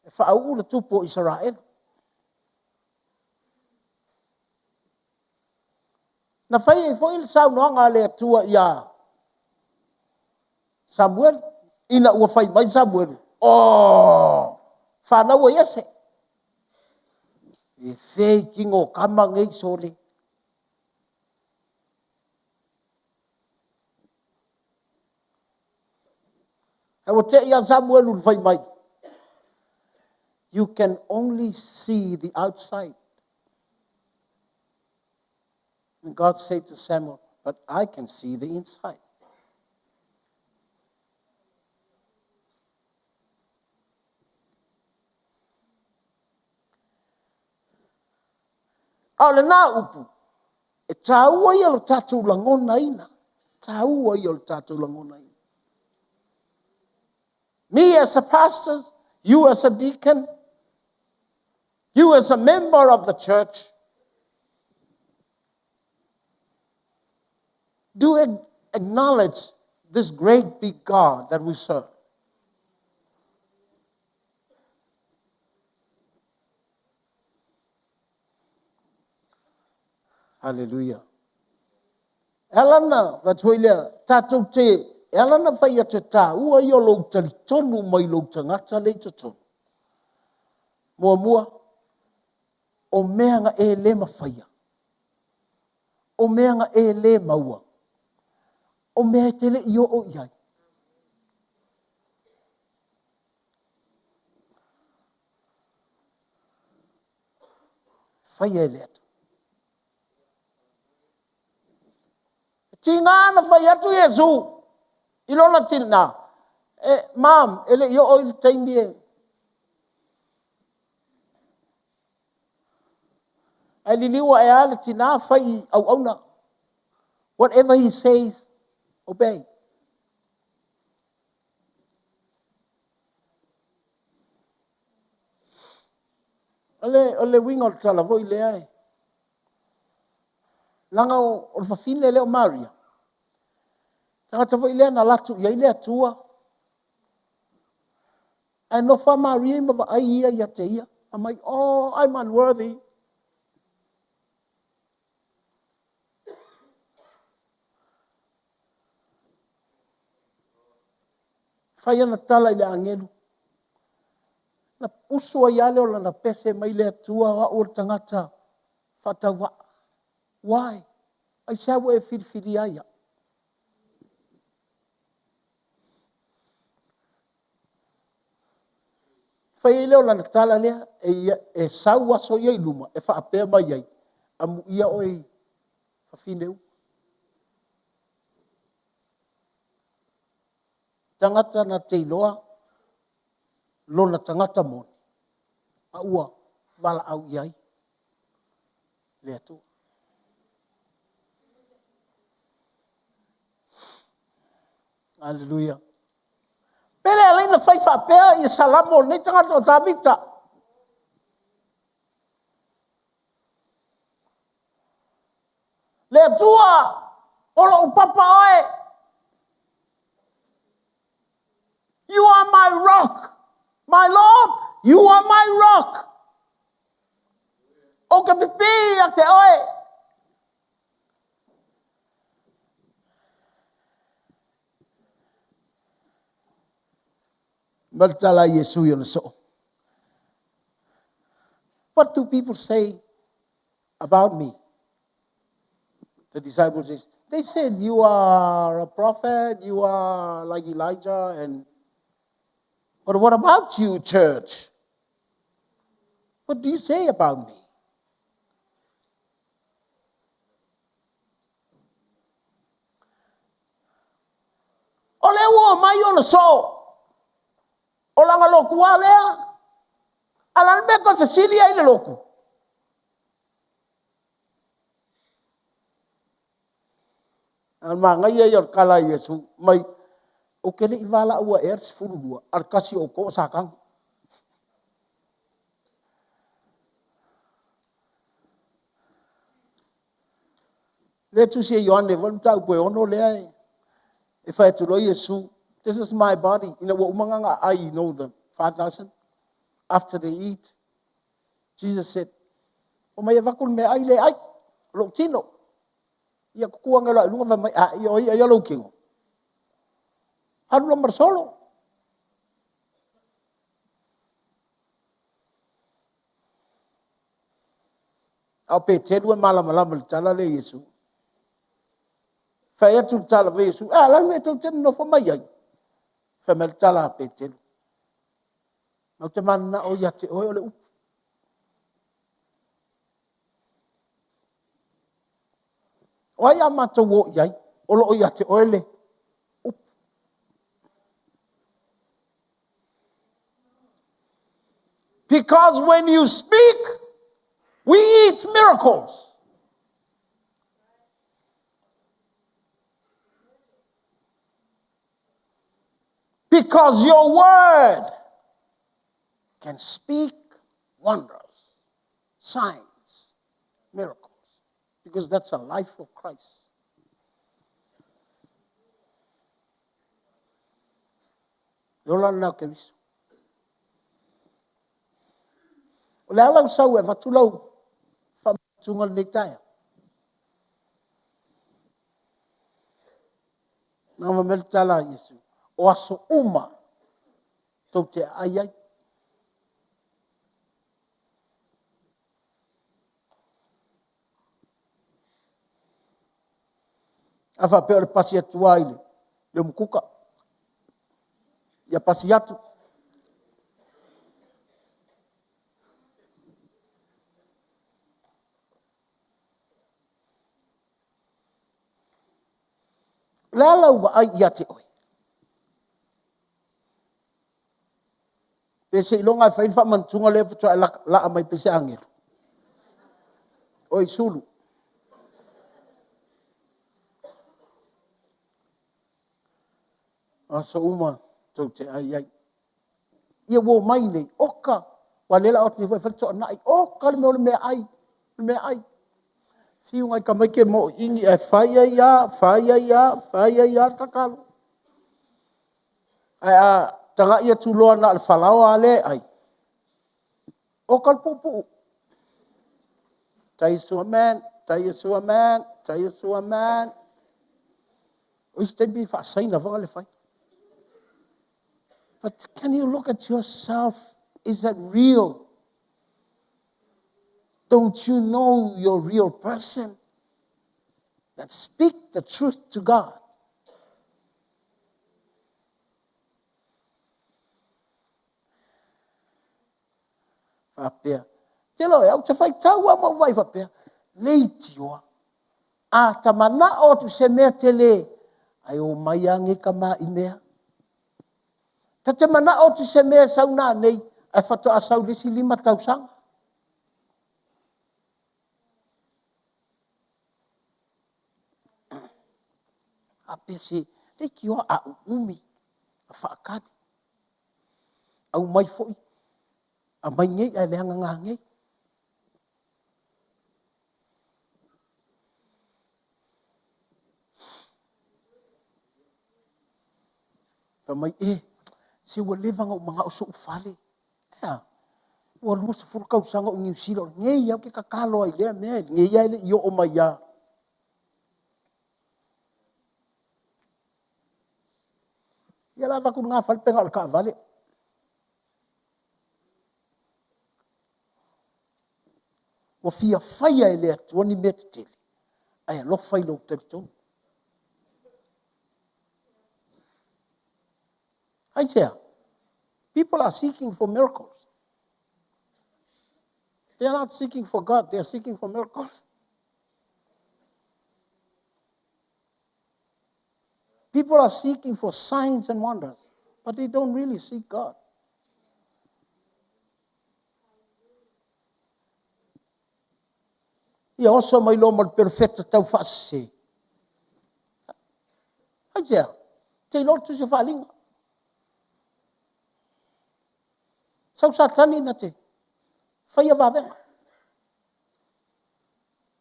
e faauu le tupu o Isaraelu. Na fai ai foi le saunoaga a le Atua iā Samuelu, ina ua fai mai Samuelu, O fanau a Iese. E fea i tino o tama nei sole. Ae ua te i a Samuelu le fai mai, You can only see the outside. And God said to Samuel, But I can see the inside. A o lena upu, e tāua ia lo tātou lagonaina. Tāua ia o le tātou lagonaina. Me as a pastor, you as a deacon, you as a member of the church, do acknowledge this great big God that we serve. Hallelujah. E ala na, avatu foi lea, tatou te, e ala na fai atu e tāua ia o lou talitonu mai lou tagata lea i totonu. Muamua, o mea na e le mafaia, o mea na e le maua, o mea e te le i oo i ai. Faia e le Atua. E tiga na fai atu Iesu i lona tina, e, Mom, e le i oo i le taimi e... Ae liliu ae a le tina fai i auauna. Whatever he says, obey. O le, o le uiga o le tala foi lea e, leaga o le fafine lea o Maria, tagata foi lea na alu atu i ai le Atua. Ae nofo a Maria ma vaai ia ia te ia. Fai mai, oh, I'm unworthy. Fai ana tala i le agelu. Na usu ai lava lea o lana pese mai le Atua, o au o le tagata faatauvaa. Why? Aisea ua e filifilia ai au? Fai ai lea o lana tala lea, e, ia, e sau aso ia i luma, e faapea mai ai, amuia oe i fafine uma. Tagata na te iloa lona tagata moni, a ua valaau i ai le Atua. Aleluia. Pele alai na fai faapea i Salamo o lenei tagata o Tavita. Le Atua, o lou papa oe. You are my rock. My Lord, you are my rock. O ke pipi a te oe. Ma le tala a Iesu i ona soo. What do people say? about me? The disciples says, they said you are a prophet, you are like Elijah, and but what about you, church? What do you say about me? O lea ua omai ona soo, o lana lotu lava lea. A o le a le mea e toe fesili ai i le lotu? A o le manaia ia o le tala a Iesu mai, ou te le i valaauina ea le 12, a o le tasi o outou o Satani. Lea e tusi e Ioane foi le mataupu e 6 lea e fai atu loa Iesu, this is my body, ina ua uma ona aai, you know, the 5,000, after they eat, Jesus said, omai e avatu le meaai lea e ai, o lou tino. Ia tutu ane loa i luga fai mai, a, ia o ai e aia lou tino? Alu loa ma le solo. A o Peteru e malamalama i le tala lea a Iesu. Fai atu le tala a Iesu, a, o le a le mea tou te nonofo mai ai? Fai mai le tala a Peteru, matou te mananao ia te oe o le upu. O ai a matou o i ai, o lo o ia te oe le upu. Because when you speak, we eat miracles. Because your word can speak wonders, signs, miracles. Because that's the life of Christ. E ola lena o Keriso. O le a lau sau e avatu lau faamanatuga lenei taeao? Na fai mai le tala a Iesu, o aso uma tou te aai ai. A faapea o le pasi atu lava i le umukuka, ia pasi atu. O le a lau vaai ia te oe? Pe seiloga e fai le faamanatuga lea faatoa e laa mai pei se agelu. Oi sulu. O aso uma tou te ai ai. Ia ua omai nei, oka, ua lea la o atu nei foi e fai le toanai, oka le mea o le meaai, le meaai. Fiu nai tamaiti e moiini ae fai ai lava, fai ai lava, fai ai lava le tatalo. Ae a tagai atu loa na o le falaoa lava lea e ai, oka le puupuu. Tai Iesu amen, tai Iesu amen, tai Iesu amen. O isi taimi faa-Saina foi le fai. But can you look at yourself? Is that real? Don't you know you're a real person? That speak the truth to God. Faapea, te loe, au te faitau lava ma ou vaai faapea, leitioa, a ta manao atu i se mea tele, ae omai lava nei tama i mea. Ta te manao atu i se mea e sau nanei, ae faatoa sau i le isi 5 tausaga. Faapea se, leitioa a uumi, a faatali. Aumai foi, aumai nei ae leaga nanei. Fai mai, e, se ua leva ona ou manao i so'u fale. E a? Ua 20 tausaga o Niu Sila, o lenei lava ou te tatalo ai i lea mea, lenei lava e le i oo mai lava. Ia la avatu lena fale pe na o le taavale. Ua fia faia e le Atua ni mea tetele, ae alofa i lou talitonu. Aisea? People are seeking for miracles. They are not seeking for God, they are seeking for miracles. People are seeking for signs and wonders, but they don't really seek God. Ia oso mai loa ma le perofeta tau faasese. Aisea? Te iloa le tusi o faaaliga. Sau Satani na te faia vavega.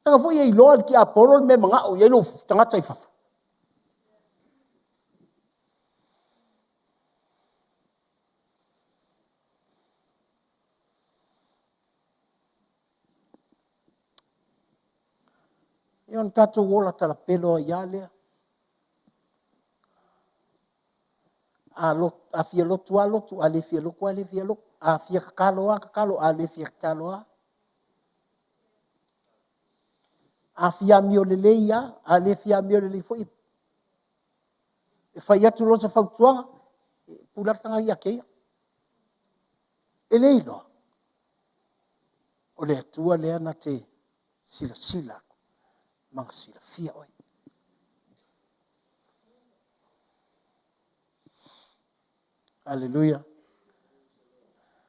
Leaga foi e iloa e le tiapolo le mea e manao i ai lou tagata i fafo. Ia ona tatou ola talapelo ai lava lea. A, lot, a fia lotu lava lotu, a le fia lotu lava le fia lotu. A fia tatalo lava tatalo, a le fia tatalo lava. A fia amio lelei lava, a le fia amio lelei foi, e fai atu loa se fautuaga, e pule lava le tagata ia te ia. E le iloa. O le Atua lea na te silasila atu ma na silafia oe. Aleluia.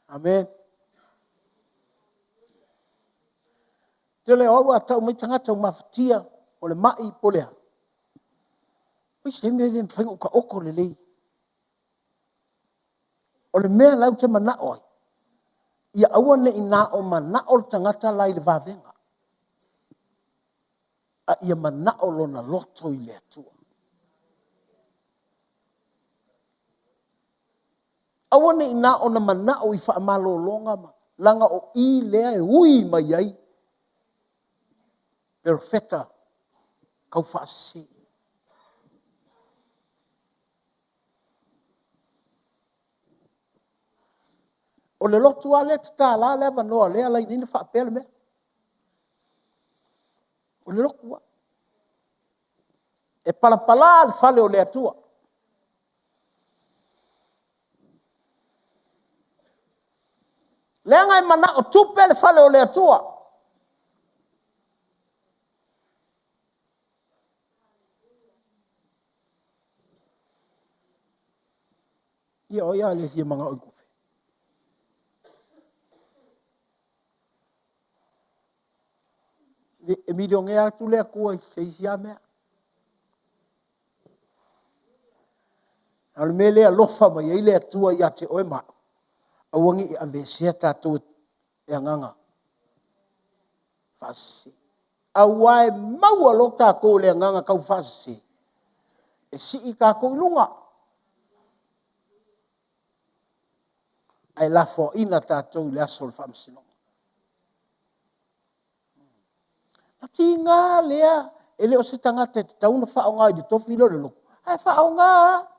Amen. Tele o au a tau mai tagata ua mafatia, o le mai po o le a. Oi se mea le mafai ona ou taoto lelei. O le mea la ou te manao ai, ia aua ne i na o manao le tagata la i le vavega, a ia manao lona loto i le Atua. Aua ne i na ona manao i faamalologa ma leaga o i lea e ui mai ai perofeta tau faasese. O le lotu lava lea e tatala le avanoa lea la i faapea le mea. O le lotu lava. E palapala le fale o le Atua. Leaga e manao tupe le fale o le Atua. Ia o ai a le fia manao i tupe? E milionea atu le Atua i se isi lava mea. A o le mea lea e alofa mai ai le Atua ia te oe ma au, aua ne i aveesea tatou e agaga faasese. Aua e maua loa tatou i le agaga tau faasese, e sii tatou i luga, ae lafoaina tatou i le aso o le faamasinoga. Na tiga lea, e le o se tagata e tatau ona faaaoga i le tofi lea o le lotu, ae faaaoga lava.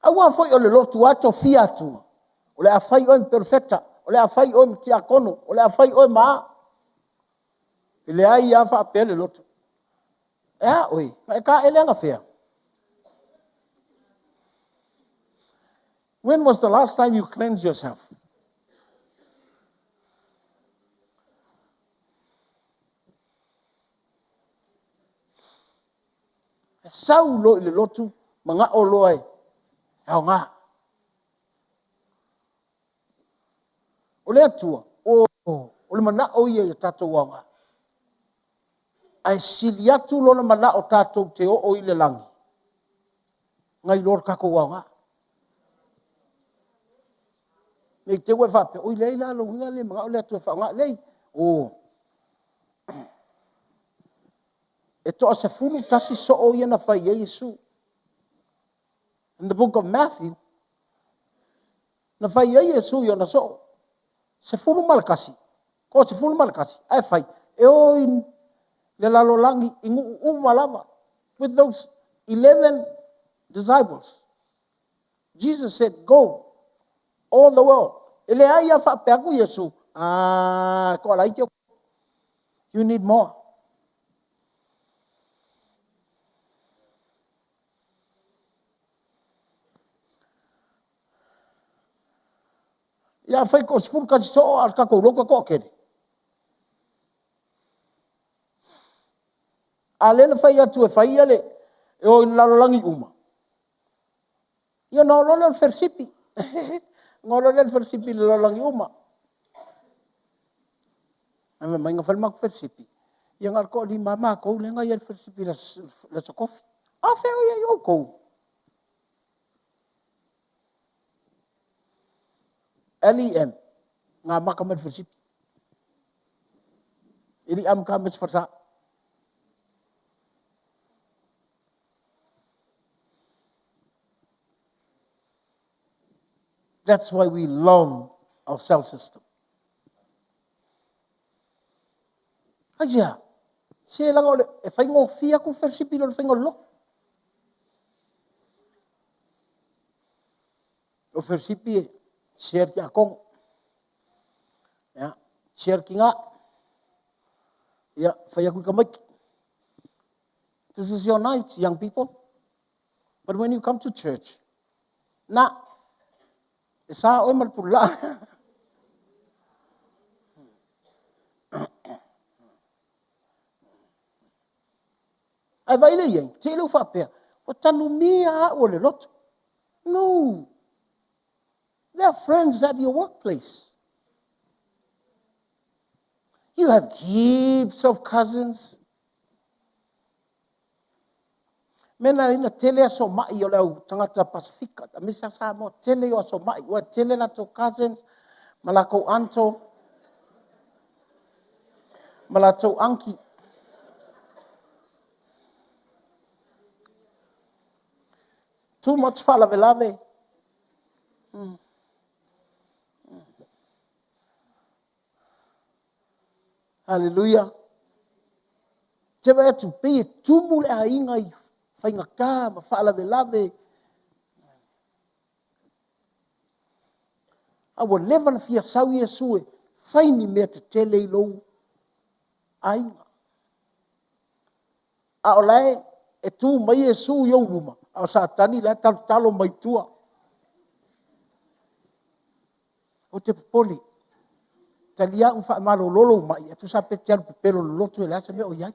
Aua foi o le lotu lava e tofia atu, o le a fai oe ma perofeta, o le a fai oe ma tiakono, o le a fai oe ma a. E leai lava faapea le lotu. E a oe? Na e taele anafea? When was the last time you cleansed yourself? E sau loa i le lotu, manao loa e aoga. O le Atua, o, o le manao ia ia tatou aoga. Ae sili atu lona manao tatou te oo i le lagi, nai lo le tatou aoga. Ne i te i ua e faapea, oi leai la, lona uiga e le manao le Atua e faaaoga. Leai, o, e toa 11 soo ia na fai ai Iesu. In the book of Matthew, na fai ai Iesu i ona soo. 11, toa 11, ae fai, e o i le lalolagi i nuu uma lava. With those 11 disciples. Jesus said, go. All the world. E leai a faapea atu Iesu, Ah, toa laiti outou. You need more. Ia afai ko 11 soo a o le tatou lotu e toatele. A lea na fai atu e fai le e o i le lalolagi uma. Ia ona o loa lea o le felesipi. Ona o loa lea o le felesipi i le lalolagi uma. Ae fai mai na fai le matou felesipi, ia na o le toalima lava matou lea na i ai i le felesipi i le Aso Tofi. A o fea o i ai outou? LEM, na amata mai i le felesipi. E le i amata mai i se falesa. That's why we love our cell system. Aisea? Se leaga o le, e faigofie atu le felesipi i lo le faiga o le lotu. O felesipi e share tiakono. Ia, share tina. Ia, fai atu i tamaiti. This is your night, young people. But when you come to church, na, e sa oe ma le pulaa. Ae vaai lea i ai, te i lea ua faapea, ua tanumia au o le lotu. No. There are friends at your workplace. You have heaps of cousins. Mea na ina tele aso ma'i o le au tagata Pasefika, aemaise lava Samoa, tele o aso ma'i, ua tele latou cousins ma latou uncle ma latou aunty. Too much faalavelave. Haleluia. Te vaai atu, pei e tumu le aiga i faigata ma faalavelave. A ua leva na fia sau Iesu e fai ni mea tetele i lou aiga. A o la e tu mai Iesu i ou luma, a o Satani la e talotalo mai tua. Ou te popole. Talia au ma faamalolo lou mai, e tusa pe te alu pepelo lolotu e leai se mea o i ai.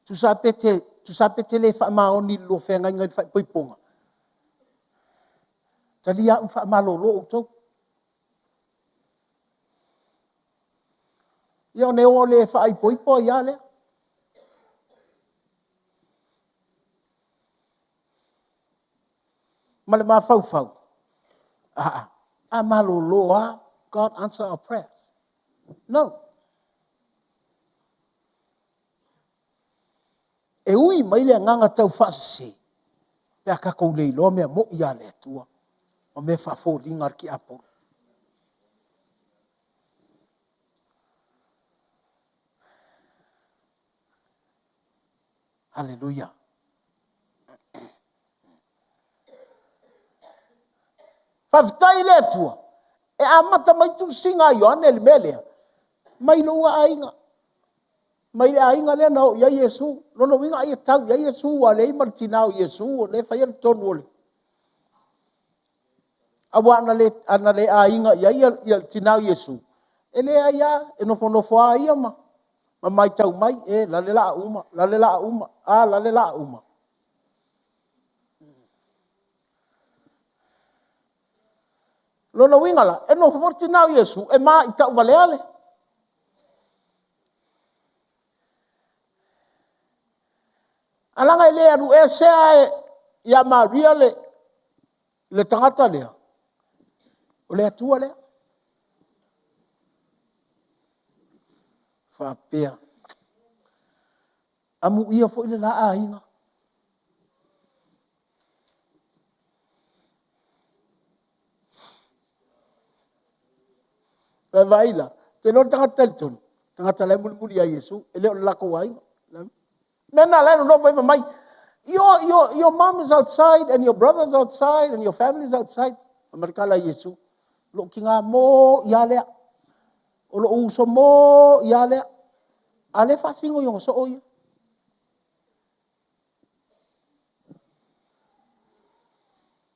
Tusa pe te, tusa pe te le faamaoni i le lua feagaiga i le faaipoipoga. Talia au ma faamalolo outou. Ia ona o lea e faaipoipo ai lava lea. Ma le mafaufau, aa, a malolo lava, God answer our prayers. No. E ui mai le agaga tau faasese, pe a tatou le iloa mea mo'i a le Atua, ma mea faafoliga a le tiapolo. Haleluia. Faafetai i le Atua, e amata mai tusiga a Ioane le mea lea, mai lou aiga, mai le aiga lea na oo i ai Iesu. Lona uiga ai e tau i ai Iesu, ua leai ma le tina o Iesu, o lea e faia le tonu o le... Aua ana le, ana le aiga i ai ia, le tina o Iesu, e leai lava, e nofonofo lava ia ma, ma matau mai, e lale laa uma, lale laa uma, a lale laa uma. Lona uiga la, e nofo foi le tina o Iesu e maitau valea le. A leaga e le alu ese lava ia Maria le, le tagata lea, o le Atua lea. Faapea, amuia foi le la aiga. Vaai la, te iloa le tagata talitonu, tagata la e mulimuli ia Iesu, e le o le latou aiga. Mea na la e nonofo ai ma mai. Your, your, your mom is outside and your brother's outside and your family's outside. Fai mai le tala a Iesu, Lou tiga mo ia lea. O lou uso mo ia lea. A lea e faasino i ona soo ia.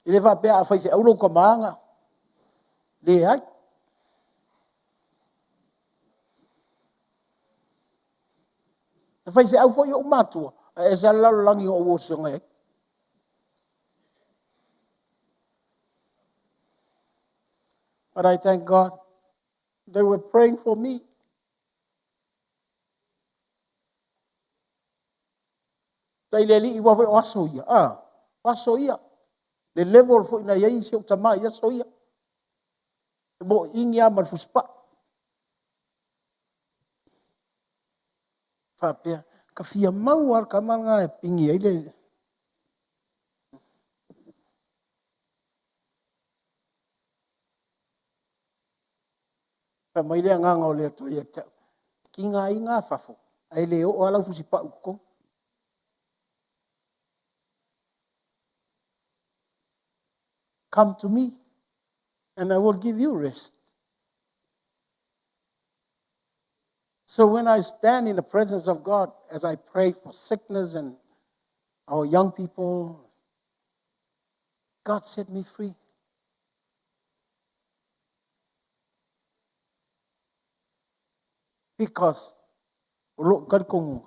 E le faapea a faifeau lou tama na leai. E faifeau foi ou matua, ae ese lava le lalolagi na ou oso ai. But I thank God they were praying for me. Tai le alii ua foi o aso ia. Ah, o aso ia. Le level foi na iai si ou tama i aso ia. E mo ingi a ma le fusipa. Faapea, ka fia maua le tama lena e pingi ai le Fai mai le agaga o le Atua ia te au, Tigaina a fafo, ae le oo lava lau fusipau i totonu. Come to me, and I will give you rest. So when I stand in the presence of God as I pray for sickness and our young people, God set me free. Because o lou talitonuga,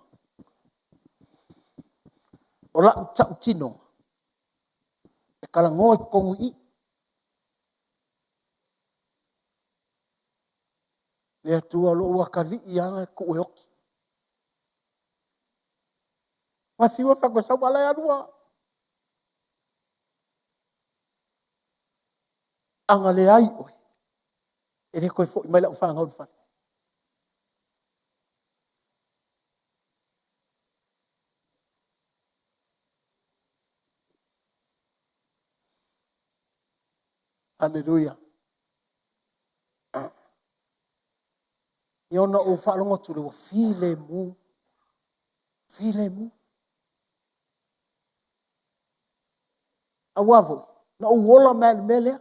o lau tautinoga, e talanoa i totonu i i. Le Atua o lou atalii lava e tuu e oti. Ua fiu e fai atu e sau a la e alu lava. A na leai oe, e le toe foi mai lau fanau i le fale. Haleluia. Ia ona ou faalogo atu lea ua filemu, filemu. Aua foi, na ou ola mai lava i le mea lea,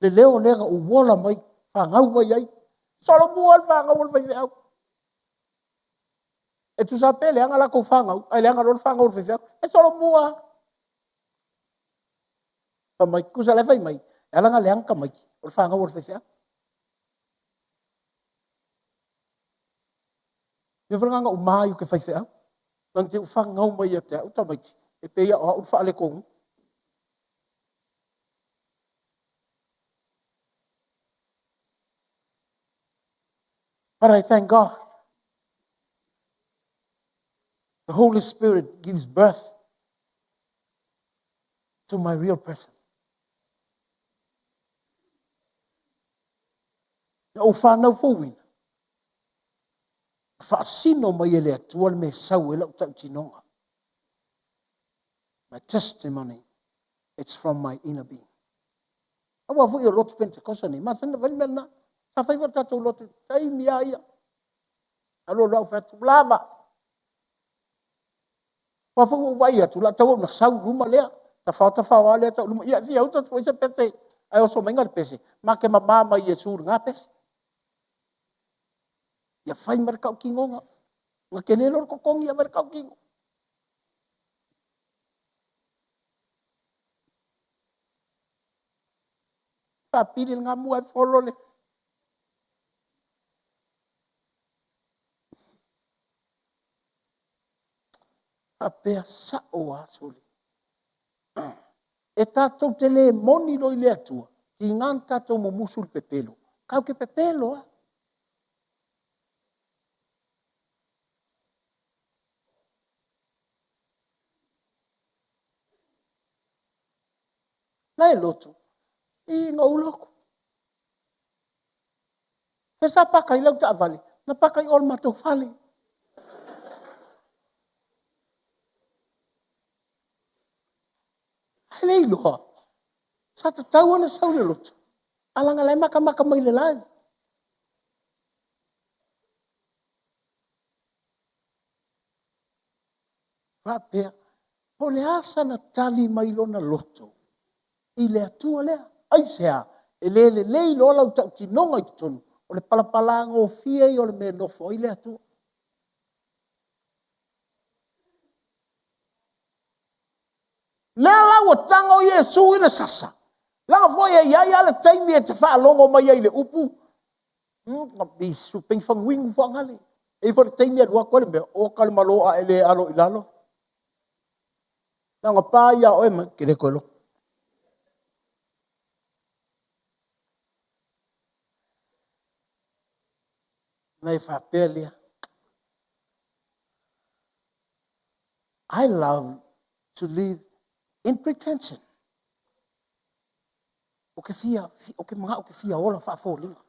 le leo lea na ou ola mai, fanau mai ai. Solomua le fanau a le faifeau. E tusa lava pe leaga latou fanau, ae leaga loa le fanau a le faifeau. E solomua lava. Fai mai, tusa o la e fai mai, e ala ona leaga tamaiti, o le fanau a le faifeau. Mea foi lena na ou ma ai ou te faifeau. Leaga te i ua fanau mai ia te au tamaiti, e pei lava o au le faaletonu. But I thank God. The Holy Spirit gives birth to my real person. Na ou fanau fouina, faasino mai e le Atua le mea e sau ai lau tautinoga. My testimony, it's from my inner being. Aua foi o lotu Pentekosa nei, masani ona fai le mea lena. Sa fai foi le tatou lotu i taimi lava ia. Alu alu au fai atu, lava. Aua foi ua ou vaai atu, o le a tauau ina sau i luma lea. Tafao tafao lava lea tau i luma. Ia, e fia uta atu foi se pese, ae oso mai le pese, ma te mama mai Iesu i lena pese. Ia fai ma le tautinoga. Na tele loa le totogi, ia fai le tautino. Faapili le gamu ae folo le faapea sao lava sole. E tatou te le moni loa i le Atua, tiga na tatou mumusu i le pepelo. Tatou te pepelo lava. La e lotu, i na ou lotu. Fe sa paka ai lau taavale, na paka i o le matou fale. Ae le iloa, sa tatau ona sau i le lotu, a leaga la e matamata mai i le live. Faapea, Po o le a sana tali mai lona loto i le Atua lea? Aisea? E le lelei loa lau tautinoga i totonu, o le palapalagofie ia o le mea e nofo ai le Atua. Lea la ua tago Iesu i le sasa, leaga foi e i ai lava le taimi e te faalogo mai ai i le upu, E i ai foi le taimi e alu atu ai le mea, oka le malo a e le alo i lalo. Na ona pa ia o oe ma te le toe loto. Ona e faapea lea, I love to live in pretension. Ou te fia, ou te manao ou te fia ola faafoliga.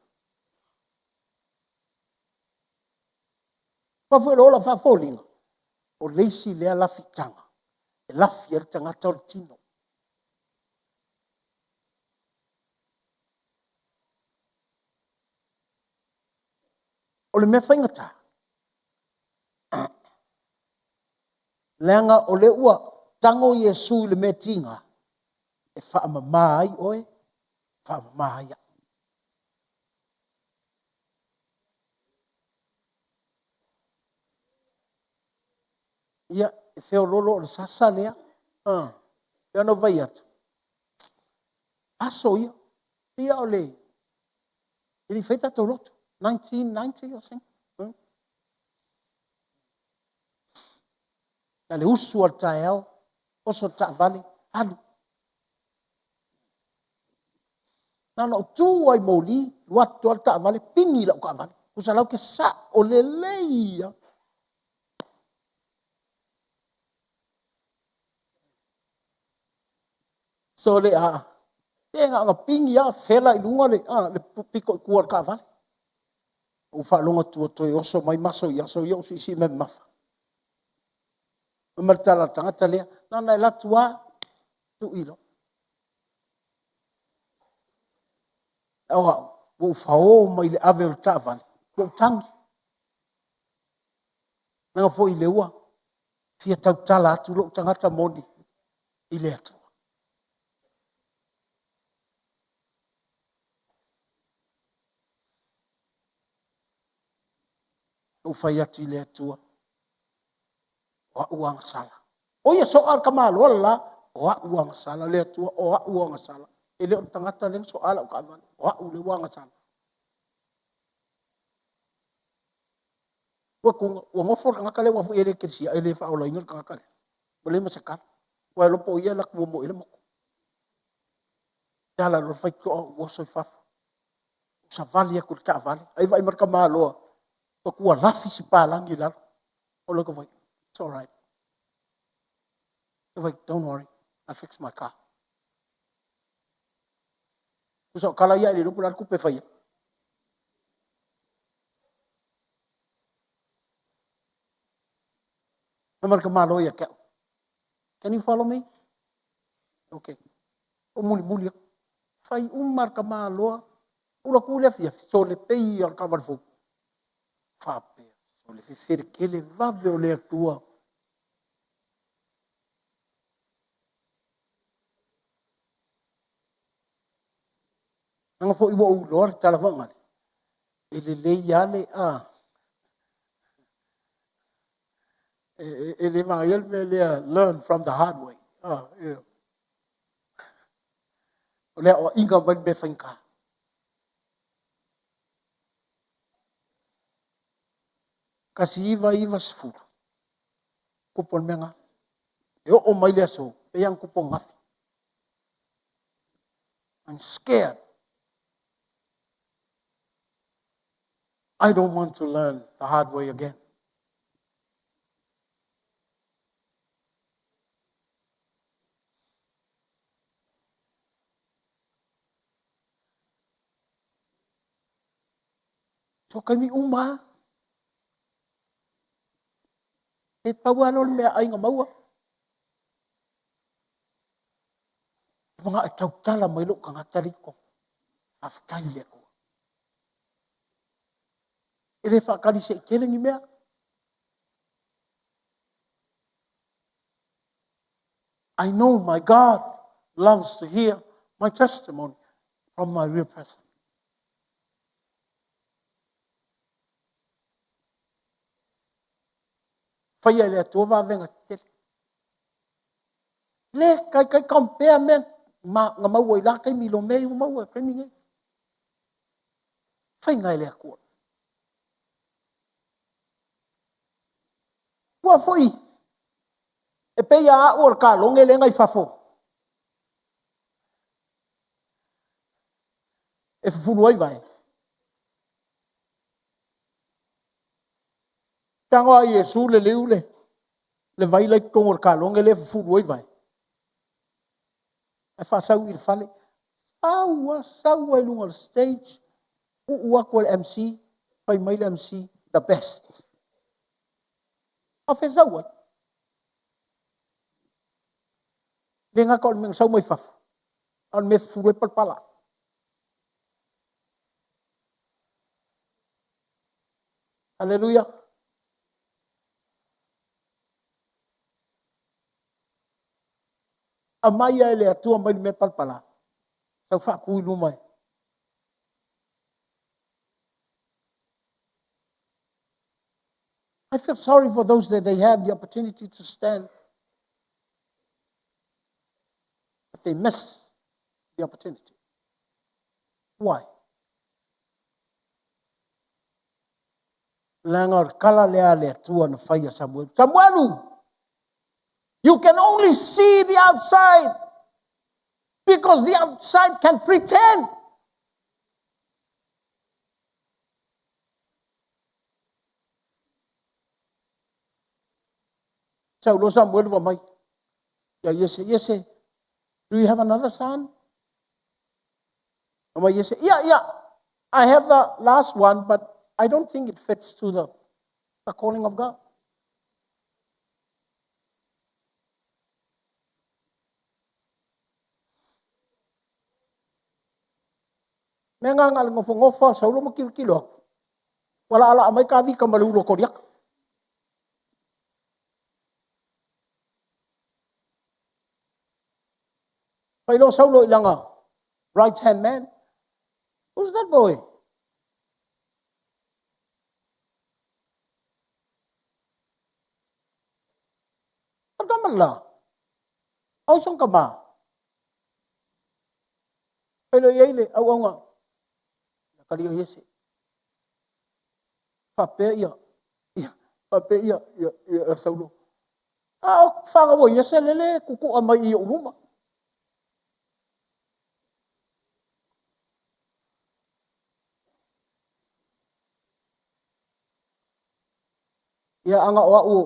Aua foi o le ola faafoliga, o le isi lea lafitaga e lafi ai le tagata o le tino. O le mea faigata, leaga o lea ua tago Iesu i le mea tiga e faamama ai oe, faamama ai au. Ia, e feololo o le sasa lea. Ah, e ona vai atu. Aso ia. Ia o le e le i fai tatou lotu. 1990 or something. Hmm? Na le usu a le taeao, oso le taavale, alu. Na ona ou tu ai moli, alu atu lava le taavale, pigi lau taavale. Tusa la ou te sao lelei lava. Sole a, e na ona pigi lava, fela i luga le, a, le pito i tua o le taavale. Ou faalogo atu ua toe oso mai maso i aso ia o siisii mai mamafa. Ma le tala a le tagata lea, na ona e alu atu lava, tuu i lalo. O au, ua ou fao mai le ave o le taavale, ua ou tagi. Leaga foi le ua fia tautala atu lou tagata moni i le Atua. Ou fai atu i le Atua, o a'u agasala. O ia soa le tamaloa le la, o a'u agasala, le Atua, o a'u agasala. E le o le tagata lea na soa lau taavale, o a'u lea ua agasala. Ua tuga, ua nofo le tagata lea aua foi e le ekelesia, e le faaolaina le tagata lea. Ua leai ma se tala. Ua iloa po o ia e alu atu muamua i ai le motu. Te ala loa le faitotoa ou oso i fafo. Ou savali atu i le taavale, ai vaai mai le tamaloa, ua tua lafi se palagi i lalo. Ou alu atu fai, it's all right. Fai, don't worry, I'll fix my car. Tusa o tala ia e le iloa po o le a le tupe e fai ai. Fai mai le tamaloa ia te au, can you follow me? Okay. Ou mulimuli atu. Fai uma le tamaloa. Ou alu atu i le afiafi, sole pei lava o le taavale fou. Faapea, o le fefelekele vave o le Atua. Leaga foi ua ou iloa le tala faagale, e lelei lava le a e le manaia le mea lea learn from the hard way. Ah, yeah. O le aoaiga mai le mea faigata. 1990, tupu le mea lena. E oo mai le aso, pei lava ona tupu ananafi. I'm scared. I don't want to learn the hard way again. So taimi uma lava. E pau lava lea o le meaai na maua. E manao e tautala mai lou tagata lea i totonu. Faafetai i le Atua. E le faatali se i tele ni mea. I know my God loves to hear my testimony from my real person. Faia e le Atua vavega tetele. Le kai kai compare mea ma nga maua i la taimi i lo mea i ua maua i taimi nei. Faiga e le Atua. Ua foi e pei a a'u o le kaloge lea na i fafo e fufulu ai vae. Tago a Iesu le liu le le vai la i totonu o le kaloge lea e fufulu ai vae. Ae faasau i le fale. Sau a sau a i luga o le stage, uu atu e le MC, fai mai le MC, the best. A o fea e sau ai? Le gata o le mea na sau mai fafo, a o le mea e fufulu ai palapala. Aleluia. Aumai lava e le Atua mai le mea palapala, sau faatu i luma e. I feel sorry for those that they have the opportunity to stand, but they miss the opportunity. Why? Leaga o le tala lea a le Atua na fai ia Samuelu. Samuelu! You can only see the outside because the outside can pretend. Sau loa Samuelu fai mai ia Iese, Iese, do you have another son? Fai mai Iese, yeah, yeah, I have the last one, but I don't think it fits to the, the calling of God. Mea nga nga le nofonofo a Saulo ma tilotilo atu, ua laalaa mai Tavita ma le ulo o Koliata. Fai loa Saulo i lana right hand man, Who's that boy? O le tama la. Au song ka ma. Fai loa i ai le auaunga. Na kali o Iese. Faapea ia, ia, faapea ia, ia, ia Saulo. A o fanau a Iese lele e tutu'a mai i ou luma. Ia, ana o a'u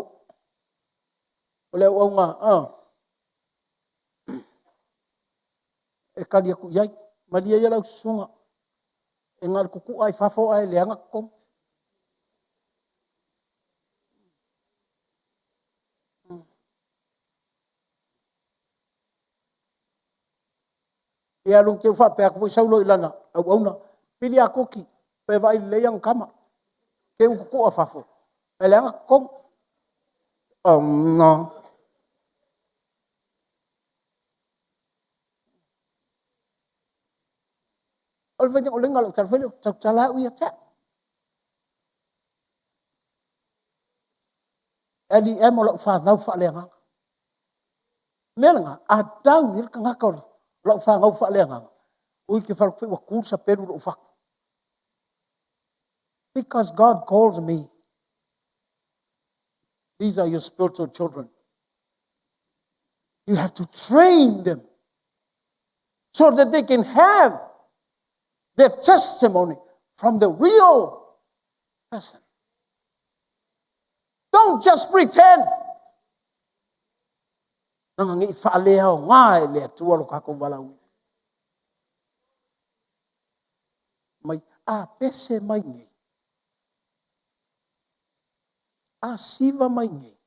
o le auauna a e kali atu i ai, malie ia lau susuga, e na o le tutu'a i fafo ae leaga totonu. Ia alu te faapea atu foi Saulo i lana auauna, pili a koki, pe vaai lelei ana tama. Te u tutua fafo, ae leaga totonu. Oh no. O le faiga o lenga lau tala foi lea, tautala au ia te au. LEM o lau fanau faaleagaga. Mea lena, a down ai le tagata o lau fanau faaleagaga, ui ke fala ua tu le sapelu i lou fatu. Because God calls me. These are your spiritual children. You have to train them so that they can have their testimony from the real person. Don't just pretend. Leaga ne i faaleaoga e le Atua lo tatou valaauina. Mai a pese mai nei. A siva mai nei.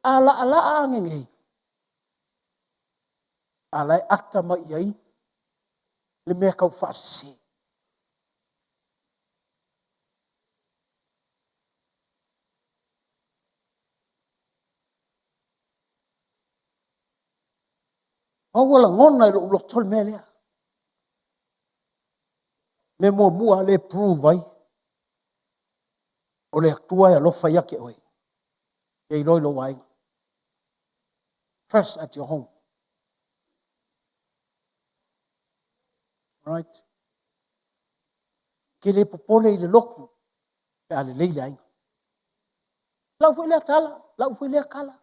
A laalaa ane nei. A la e ata mai i ai le mea tau faasese. A ua lagona e lou loto le mea lea. Mea muamua lea e prove ai, o le Atua e alofa ia te oe. E iloa i lou aiga. First at your home. Right? Ke le popole i le lotu pe a lelei le aiga. Lau foi lea tala, lau foi lea tala.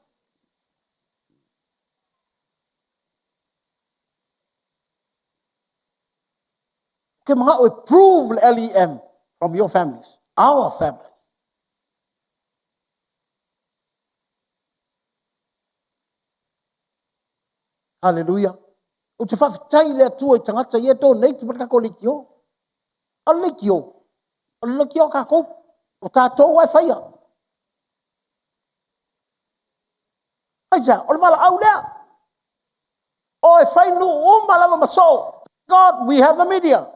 Ke mana'o e prove le LEM from your families, our families. Hallelujah. Ou te faafetai i le Atua i tagata ia e donate mai le tatou leitio. A o le leitio, o le leitio a tatou. O tatou lava e faia. Aisea? O le valaau lea. O e fai nuu uma lava ma soo. God, we have the media.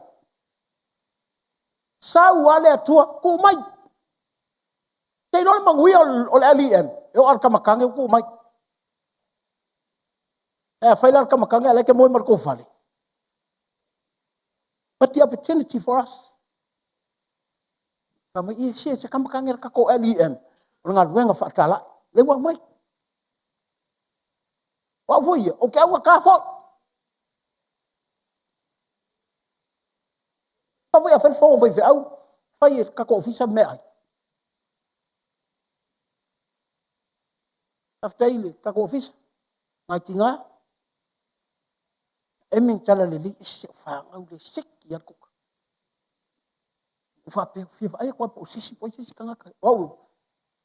Sau lava le Atua, tuu mai. Te iloa le manuia o le LEM, e oo lava i le tama tane ua tuu mai. E a fai la le tama tane a o la e te moe ma le tou fale. But the opportunity for us. Fai mai, ia se se tama tane le tatou LEM, o le galuega faatalai. Lea ua aumai. O au foi ia, ou te augata foi. A foi a fai le fono a faifeau, fai e le tatou ofisa meaai. Faafetai i le tatou ofisa, nai tina, emi ni tala lelei, ese si au fanau le seki lava le kuka. Ou faapea, ou fia vaai atu lava po o se isi, po o ai se isi tagata. O au,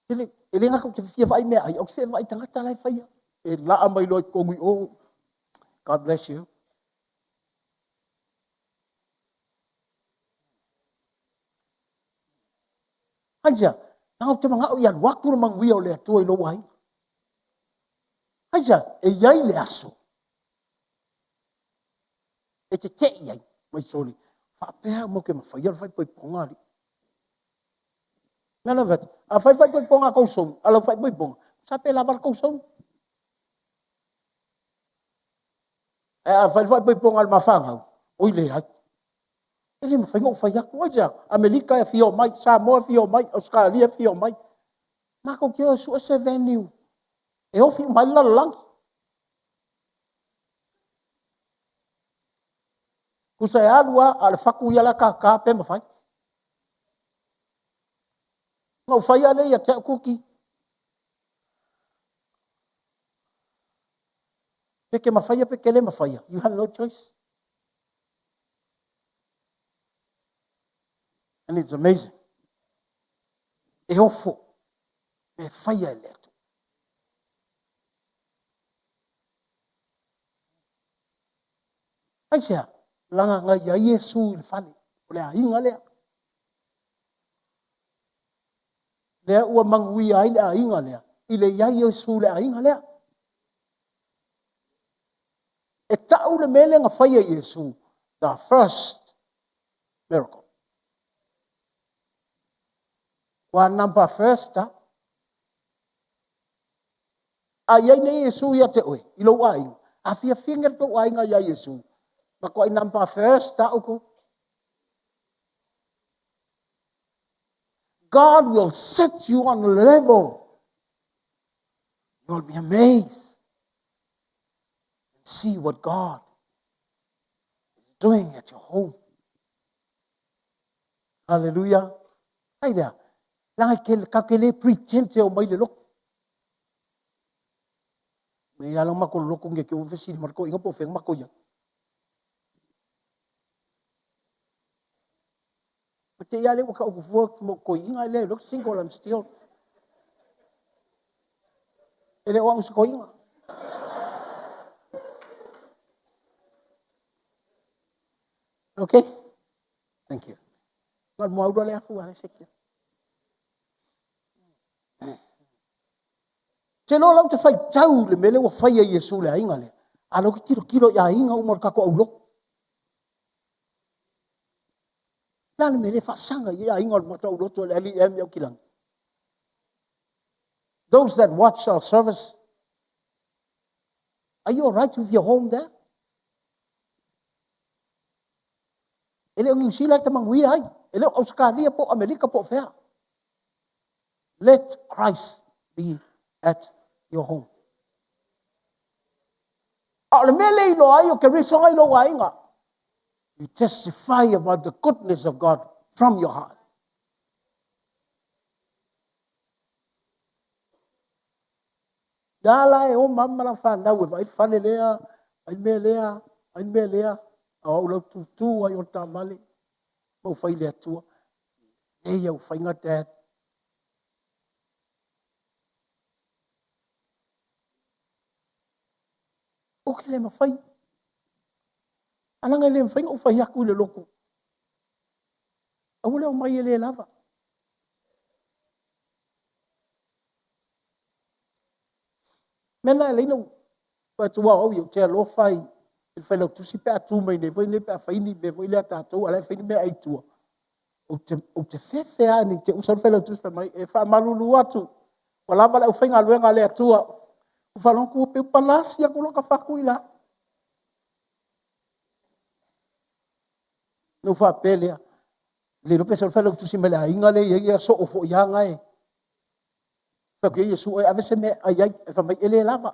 e le, e le gata ou te fia vaai i meaai, ae ou te fia vaai i tagata la e faia. E laa mai loa i totonu i o. God bless you. Aisea? Leaga ou te manao ia alu atu le manuia o le Atua i lou aiga. Aisea? E i ai le aso e tete'i ai mai soli faapea mo ke mafaia le faaipoipoga alii. Mea la fai atu, a fai le faaipoipoga a tou sogi, a lau faaipoipoga, sa pe lava la tou sogi. Ae a fai le faaipoipoga a le ma fanau, oi leai. E le mafai ona ou fai atu. Aisea? Amerika e afio mai, Samoa e afio mai, Ausetalia e afio mai. Matou te o e sue se venue e ofi uma ai le lalolagi. Tusa e alu lava, a o le fatu ia la e tata pe mafai. Ona ou fai lava lea ia te au, Kuki, pe te mafaia pe te le mafaia, you have no choice. And it's amazing. E ofo, e faia e le Atua. Aisea? Leaga na i ai Iesu i le fale, o le aiga lea. Lea ua manuia ai le aiga lea, i le i ai o Iesu i le aiga lea. E tau le mea lea na faia e Iesu, the first miracle. Ua number first a. A i ai nei Iesu ia te oe, i lou aiga, a fiafia le tou aiga iā Iesu, matuai number first a outou. God will set you on a level. You will be amazed and see what God is doing at your home. Hallelujah. Ai lea, leaga e ke, ka ke le pretend te o mai le lotu. Me ia la mako lotu nge ke o fesili ma ko inga po fenga mako ia. Ma te ia le ua ka uku fua mo koiinga le look single I'm still. E le o au se koiinga. Okay? Thank you. Ngal mo aura le afu ale sekia. Te loa lau te faitau le mele ua faia Iesu le aiga lea. A lau ke tiro tiro i aiga uma o le tatou aulotu. Le a le mea e le faasaga i ai aiga o le matou aulotu o le LEM i Aukilani? Those that watch our service, are you alright with your home there? E le o Niu Sila e te manuia ai, e le o Ausetalia po o Amerika po o fea. Let Christ be at your home. A o le mea le iloa ai o Keriso i lou aiga, you testify about the goodness of God from your heart. Ia la e o ma ma lau fanau e vaai le fale lea, vaai le mea lea, vaai le mea lea, a o au lau tūtū ai o le taavale, ma ou fai i le Atua, lelei au faiga Dad. Ou te le mafai. A leaga e le mafai ona ou fai atu i le lotu, aua le omai e le lava. Mea lena e ala ai ona ou fai atu, aua o au ia, ou te alofa i le Failautusi pe a tu mai nei foi nei pe a fai ni mea foi lea a tatou a o la e fai ni meaai i tua. Ou te, ou te fefe lava ne i te i ua sau le Failautusi fai mai, e faamalulu atu, ua lava le aufaigaluega a le Atua. Ou faalogo atu ua pei ua palasi atu lou tafa atu i ila. Ona ou faapea lea, le iloa pe sau le Failautusi mai le aiga lea e i ai soo foi lava na e. Fai atu i ai Iesu, e ave se mea e ai ai, ae fai mai e le lava.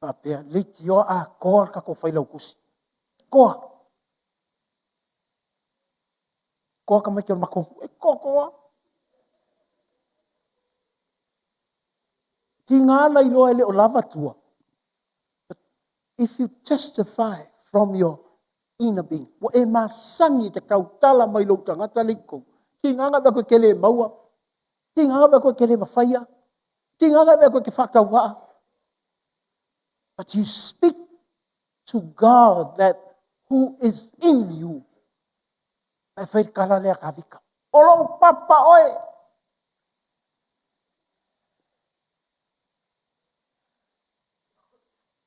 Faapea, leitioa atoa le tatou Failautusi. Toa. Toa tamaiti o le matou nuu. E toa toa. Tiga na iloa e le o lava tua. But if you testify from your inner being, ua e masani e te tautala mai lou tagata le i totonu. Tiga na aveatu e te le maua. Tiga na aveatu e te le mafaia. Tiga na aveatu e te faatauvaa. But you speak to God that who is in you. E fai le tala lea Tavita. O lou papa oe.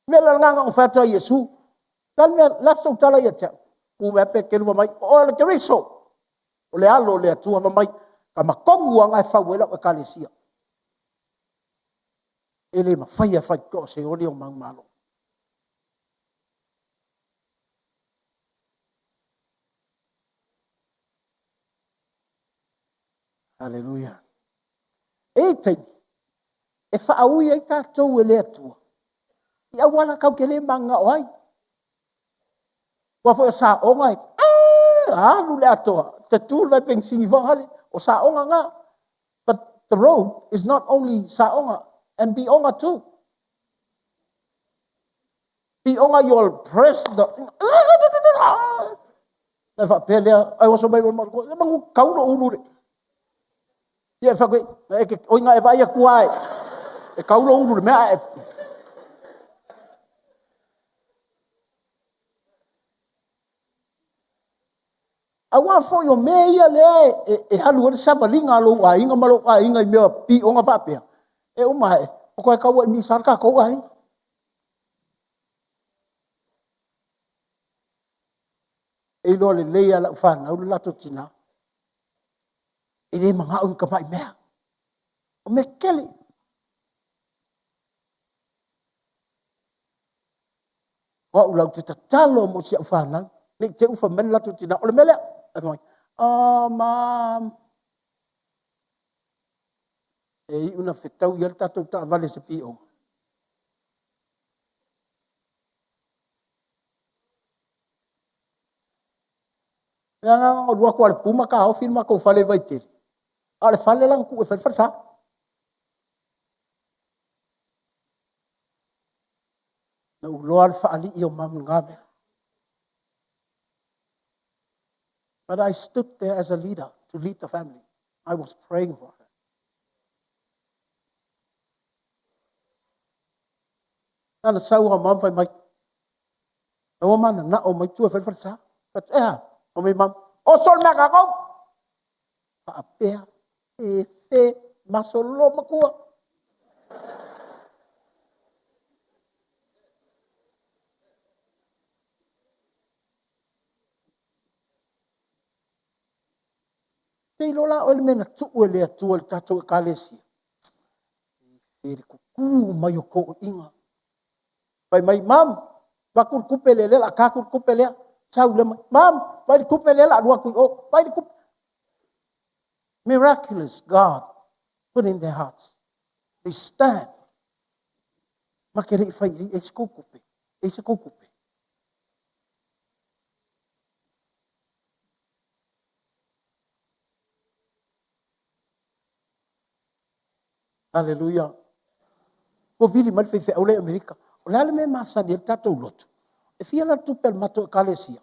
Mea la lena na ou fai atu ai Iesu. La le mea, la sou tala ia te au. Ku mea pe kelu mai, o oe o le Keriso. O le alo o le Atua va mai. Ka matonu anga e fau ai lau ekalesia. E le mafai e fai to se oli o mau malo. Haleluia. E i taimi, e faaui ai tatou e le Atua i auala tatou te le mananao ai. Aua foi o saoga e alu le atoa, te tu le vaepenisini foi le, o saoga na. But the road is not only saoga and pioga too. Pioga you'll press the Na faapea lea, ai oso mai ma e manu kau lo ulu le. Ia e whakui, e ke oi ngā e vai aku ai. E kau lo ulu le mea e. Aua foi o mea ia lea e, e, e alu ai le savaliga a lou aiga ma lou aiga i mea pioga faapea. E uma ae, o koe kaua i misa le tatou aiga. E iloa lelei e lau fanau le latou tinā. E le manao i ni tamai mea. O mea tetele. O au lau te tatalo mo si au fanau. Ne i te ufa mai le latou tinā. O le mea lea. Ae fai mai, oh, mom. E iu na fetau i ai le tatou taavale i se pioga. Le agaga o lua atu a le puma taofi le matou fale i Vaitele, a o le fale la na tuu e fai le falesa. Na ou iloa le faalii o mama i lena mea. But I stood there as a leader to lead the family. I was praying for her. Nana sau a mama fai mai, Ua mananao mai tua e fai le falesa. Fai atu, e a? Fai mai mama, oso le mea a kākou. Faapea, e fe, maso lo matua. Te iloa la oe le mea na tuu e le Atua i le tatou Ekalesia. E fe le kukū mai o toeaiina. Fai mai, Mom, avatu le tupe lea, lea o le a ta atu le tupe lea. Sau lea mai, Mom, vaai le tupe lea o le a alu atu i o, vaai le tupe. Miraculous God put in their hearts. They stand. Ma te le i fai i ai se tou tupe, e se tou tupe. Aleluia. Ua vili mai le faifeau lea i Amerika. O le a le mea e masani ai le tatou lotu? E fia la le tupe a le matou ekalesia?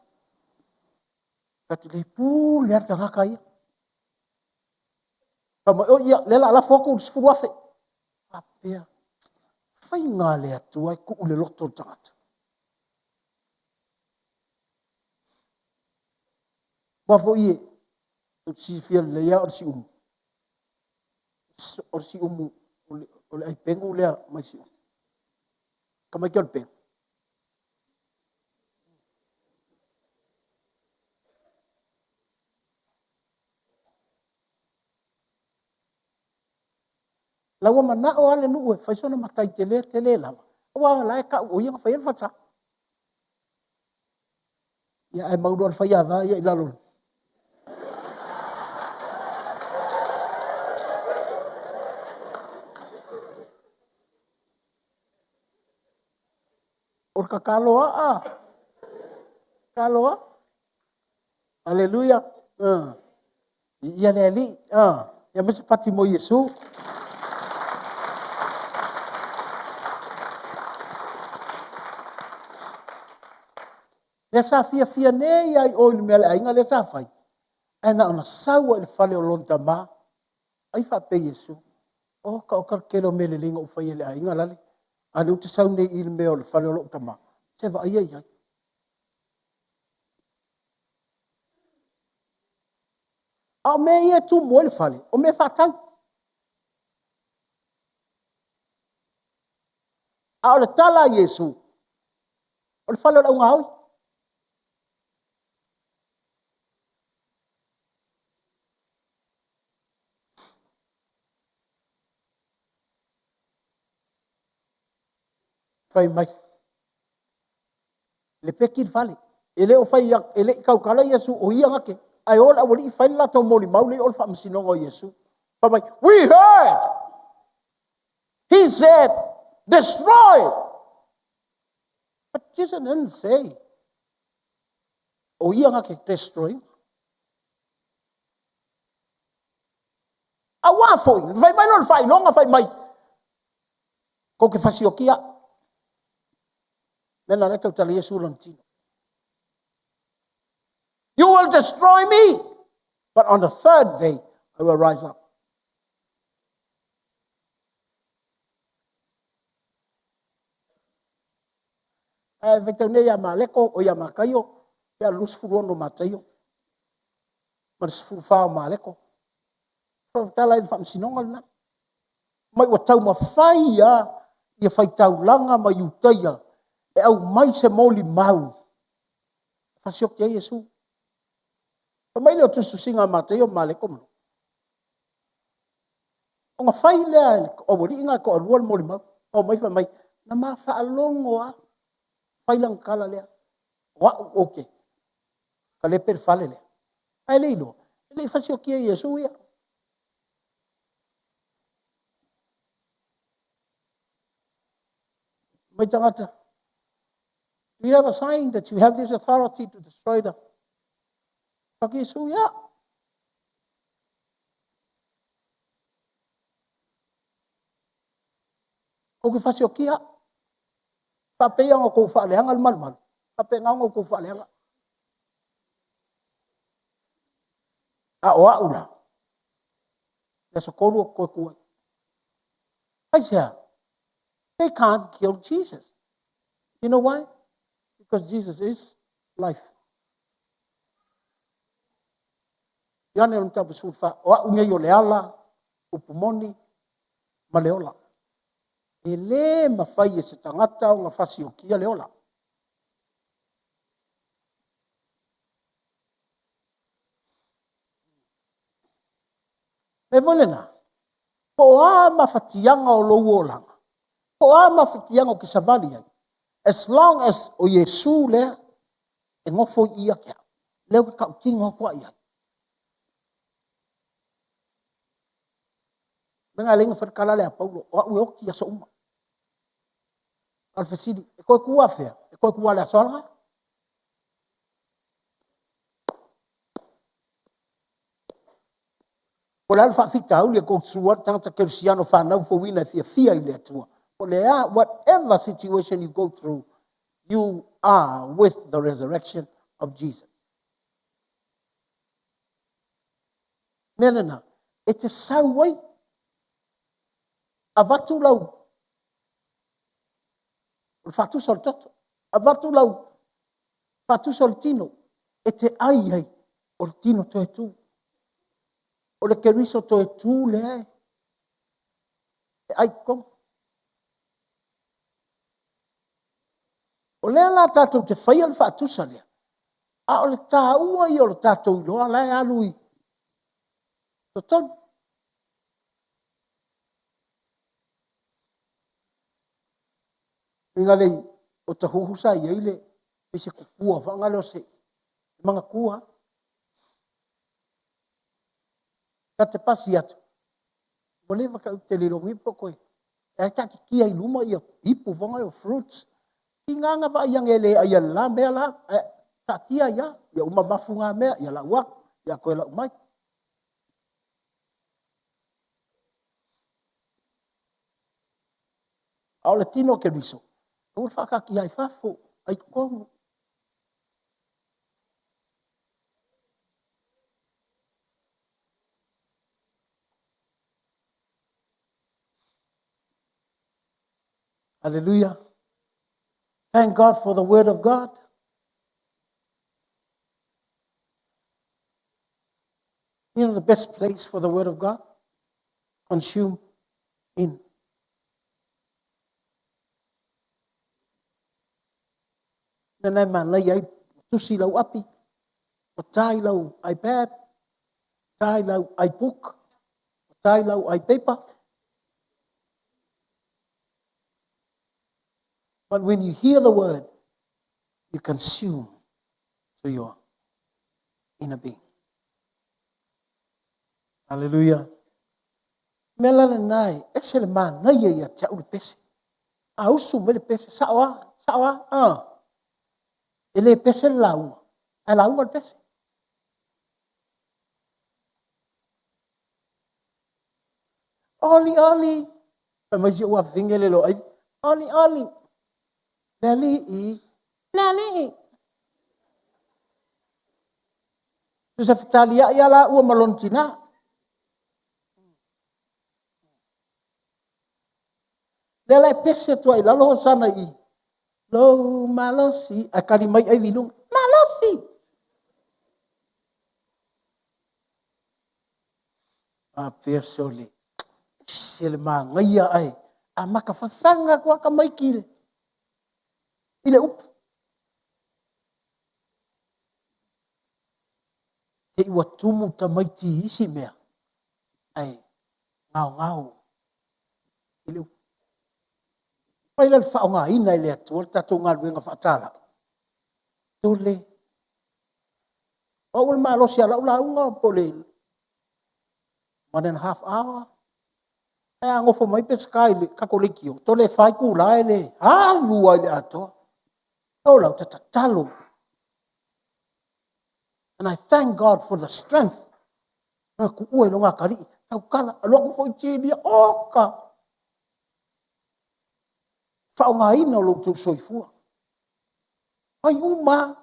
Fai atu, le pule lava le tagata ia. Fai mai, oi ia, lea o le a lafo atu le $10,000. Faapea, faiga a le Atua e tuu i le loto o le tagata. Aua foi e, ou te silafia lelei lava o le siumu. O le siumu, o le aipegu lea mai siumu. Tamaiti o le pegu. La ua manao lava le nuu e fai sona matai tele tele lava, aua o la e tau o ia na faia le falesa. Ia ae mau loa le faiava ia i lalo. O le tatalo a, tatalo a. Aleluia. Ia le Alii. Ia aumai se pati mo Iesu. Lea sa fiafia nei lava i o i le mea a le aiga lea sa fai, ae na ona sau lava i le fale o lona tama, ai faapea Iesu, oka oka le tele o mea lelei na ou faia i le aiga lale, a o lea ou te sau nei i le mea o le fale o lou tama, se vaaia i ai. A o mea ia e tumu ai le fale, o mea faatau. A o le tala a Iesu, o le fale o le augaoi. Fai mai, le peki le fale. E le o fai, e le i tautala Iesu o ia na te, ae o le aualii fai le latou molimau lea i o i le faamasinoga o Iesu. Fai mai, we heard! He said, destroy! But Jesus didn't say, o ia na te destroy. Aua foi, fai mai lona faailoga, fai mai, kou te fasiokia. Mea na lea tautala Iesu lona tino. You will destroy me, but on the third day I will rise up. Ae faitau nei ia Maleko, o ia Mataio, pe a 26 Mataio, ma le 14 o Maleko. Fautala i le faamasinoga lena. Mai ua taumafai lava ia faitaulaga ma Iutaia e aumai se molimau e fasioti ai Iesu. Fai mai lea o tusitusiga a Mataio, Maleko ma Luka. Ona fai lea e le aualii na e toalua le molimau. Omai fai mai, na ma faalogo lava, fai lana tala lea, o au ou te talepe le fale lea. Ae le iloa, e le i fasiokia Iesu ia. Mai tagata, do you have a sign that you have this authority to destroy the... Fai Iesu, ia. Kou te fasiokia. Faapei ona outou faaleaga le malumalu, faapena ona outou faaleaga. A o au la, le aso 3 ou te toe tu ai. Aisea? They can't kill Jesus. You know why? Because Jesus is life. Ioane o le mataupu 14, o au nei o le ala, upu moni, ma le ola. E lē mafai e se tagata ona fasiokia le ola. Mea foi lena, po o a mafatiaga o lou olaga, po o a mafatiaga ou te savali ai, As long as o Iesu lea e gofo i i ia te au, lea ou te tautino atu ai i ai. Mea na e ala ai ona fai le tala lea a Paulo, o au e oti i aso uma. A o le fesili, e toe tu afea? E toe tu lava i le aso lava lena. Po o le a le faafitauli e go through ai le tagata kerisiano fanau fouina e fiafia i le Atua. Po o le a, whatever situation you go through, you are with the resurrection of Jesus. Mea lena, e te sau ai, avatu lau, o le faatusa o le toto, avatu lau faatusa o le tino, e te ai ai, o le tino toe tu. O le Keriso toe tu lea e ai totonu. O lea la tatou te faia le faatusa lea, a o le taua ia o le tatou iloa la e alu i totonu. Uiga lei, o tahuhu sa i ai le pei se tupua faga lea o se manatua. Ta te pasi atu, ua leva ta te le iloa nei po o toe, ae taatitia i luma ia ipu foi nei o fruits. Tiga na vaai ane e le aia i le la mea la, ae taatia ai lava, ia uma mafu na mea, ia lau atu, ia toe lau mai. A o le tino o Keriso, aua le faataatia i fafo, ai totonu. Hallelujah. Thank God for the word of God. You know the best place for the word of God? Consume in. Nana e manaia ai, tusi lau api, ua ta i lau iPad, ta i lau iBook, ua ta i lau iPaper. But when you hear the word, you consume to your inner being. Hallelujah. Mea la lena e ese le manaia ia te au le pese. A usu mai le pese, sao a, sao a, a. E le pese le lauga, ae lauga le pese. Oli, oli. Fai mai si ou afafine le loa ai. Oli, oli. Le alii, le alii. Tusa fetaliai a la ua ma lona tinā. Lea la e pese atu ai i lalo Hosana i lou malosi, ae kali mai Ivy i luga, malosi! Faapea sole, ese le manaia ae amata fafaga atu lava tamaiti i le upu. Te i ua tumu tamaiti i isi mea, ae gaogao i le upu. Fai la le faaaogaina e le Atua le tatou galuega faatalau. Tole. O au o le malosi a lau lauga po o le 1.5 hour. Ae a nofo mai Peseta i le tatou leitio, tole e fa itula e le alu lava i le atoa. Ola, ou te tatalo. And I thank God for the strength. Na tuua i loga atalii, tautala, alu atu foi Tilia, oka! Faaaogaina o lo outou soifua. Fai uma lava.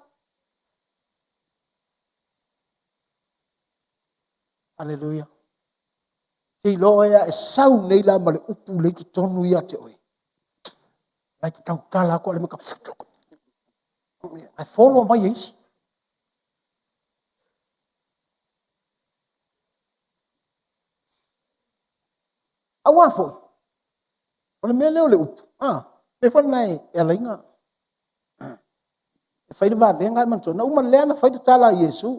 Aleluia. Te iloa oe a e sau nei la ma le upu lea i totonu ia te oe. Lai te tautala atu ale maka. Ae follow mai e isi. Auā foi, o le mea lea o le upu, a, mea foi lena e ala ai na e fai le vavega ae manatua, na uma lea na fai le tala a Iesu.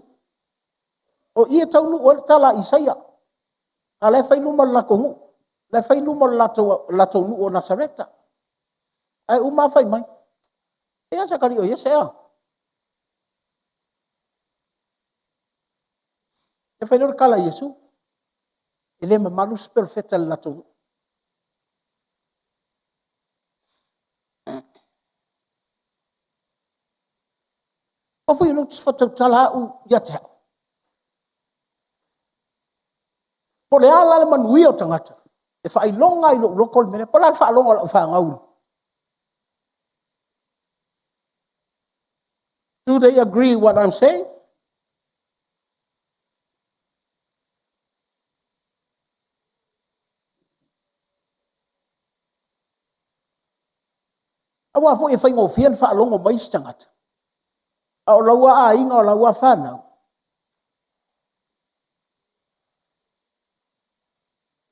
O i e taunuu ai le tala a Isaia, a o la e fai i luma o le latou nuu, la e fai i luma o le latou nuu o Nasareta. Ae uma lava fai mai. E ia se akalii o Iese ea. E fai lea o le tala a Iesu, e le mamalu se perofeta i le latou nuu. Aua foi o lea ou te faatautala au ia te au. Po o le a la le manuia o tagata, e faailoga lava i lou loto le mea lea. Po o le a le faalogo a lau fanau. Do they agree what I'm saying? Aua foi e faigofie ona faalogo mai isi tagata, a o lau lava aiga o lau lava fanau,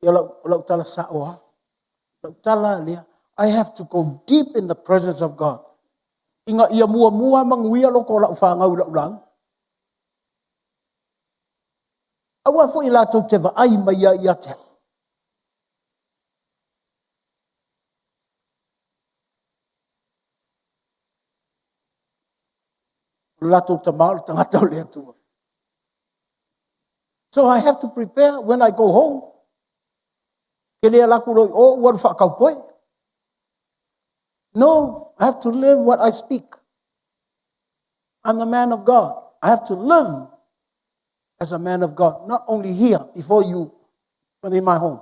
ia o lau tala sao lava. O lau tala lava lea, I have to go deep in the presence of God ina ia muamua manuia loko o lau fanau i lau lauga. Aua foi latou te vaai mai ai ia te au. O le latou tama o le tagata o le Atua. So I have to prepare when I go home. Ke le alu atu loa i o ua alu faataupoe. No, I have to live what I speak. I'm a man of God. I have to live as a man of God, not only here before you, but in my home.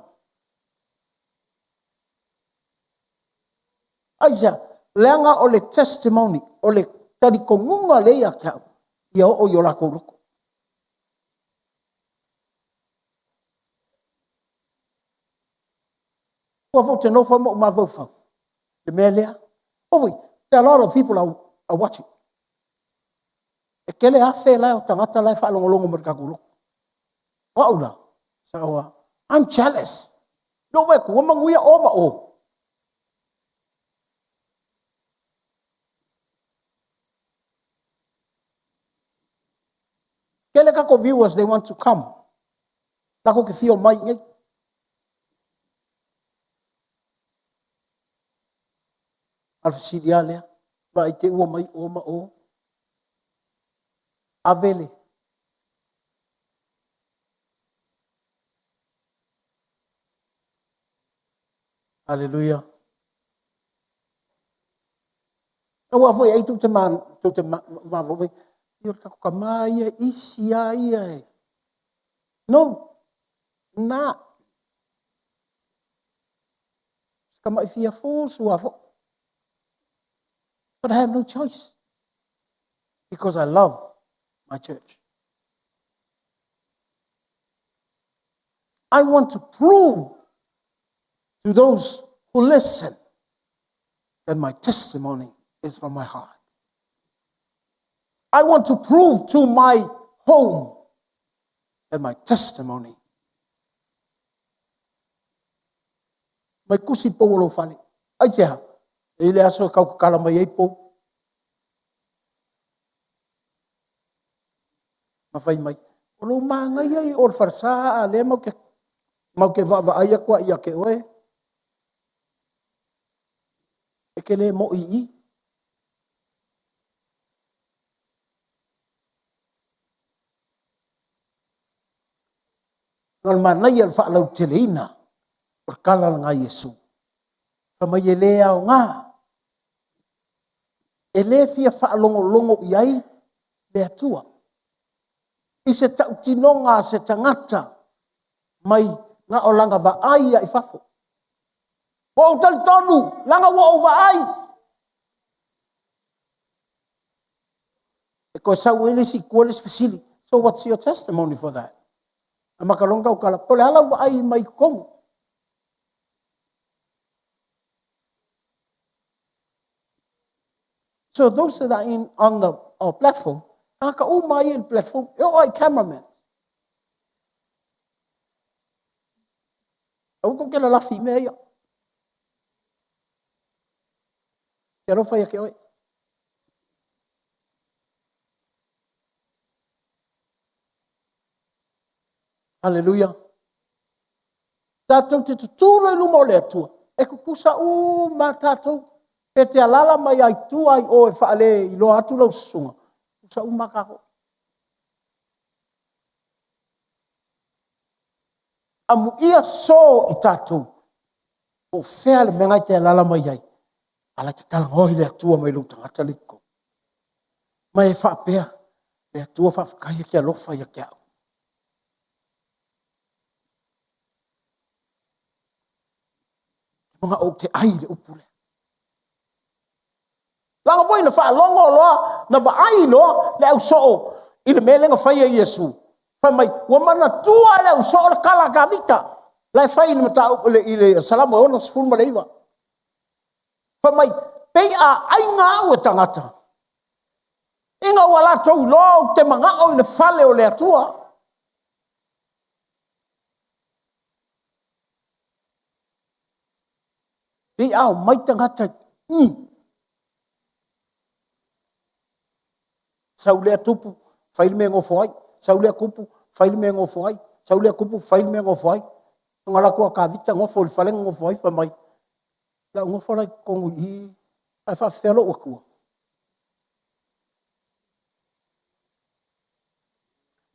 Aisea? Leaga o le testimony, o le talitonuga lea ia te au, ia oo i o latou loto. Aua foi ou te nofo ma ou mafaufau, le mea lea. Aua foi, there are a lot of people are watching. E tele afe la o tagata la e faalogologo mai i le tatou lotu. O au la, sao lava, I'm jealous. Lou vaai atu, ua manuia o ma o. Tele tatou viewers, they want to come. Latou te fia omai i inei. A o le fesili lava lea, vaai te i ua omai o ma o. Ave le Haleluia. Aua foi ai tou te ma tou te mafaufau, ia o le tatou tama ia isi a ia e. No, na. Se tama'i fia fusu lava foi. But I have no choice because I love my church. I want to prove to those who listen that my testimony is from my heart. I want to prove to my home that my testimony. Mai kusi pou o lou fale. Aisea? E i ai le aso e tautatala mai ai pou. Ma fai mai, o lou manaia i o le falesa a lea matou te, matou te vaavaai atu a ia te oe. E te le mo'i i i. Na o le manaia o le faalauteleina o le tala lena a Iesu. Fai mai e le aoga, e le fia faalogologo i ai le Atua i se tautinoga a se tagata mai na o lana vaai lava i fafo. Ua ou talitonu, leaga ua ou vaai. E toe sau ai le isi i tua le isi fesili. So what's your testimony for that? Amata loa ona tautala, po o le a lau vaai mai totonu? So those that are in on the our platform, tagata uma ia i le platform, e oo lava i cameraman. Aua tou te lalafi i mea ia. Te alofa ia te oe. Haleluia. Tatou te tutulo i luma o le Atua, e tutusa uma tatou. Pe te alaala mai lava i tua i o e faaleiloa atu lau susuga, tutusa uma lava tatou. Amuia so i tatou, po o fea le mea na e te alaala mai ai, a o la e te talanoa i le Atua mai lou tagata lea i totonu. Ma e faapea, le Atua faafetai e te alofa ia te au. Manao ou te ai i le upu lea. Leaga foi na faalogo loa, na vaai loa le ausoo i le mea lea na fai e Iesu, fai mai, ua manatua e le ausoo le tala a Tavita la e fai i le Salamo e 69. Fai mai, pei a aiga au e tagata, ina ua latou iloa ou te manao i le fale o le Atua. Pei a omai tagata i i, sau lea tupu fai le mea e nofo ai, sau lea tupu fai le mea e nofo ai, sau lea tupu fai le mea e nofo ai. Ona alu atu lea o Tavita nofo i le fale na nofo ai, fai mai, o le a ou nofo la i totonu i i, ae faapefea lou atua?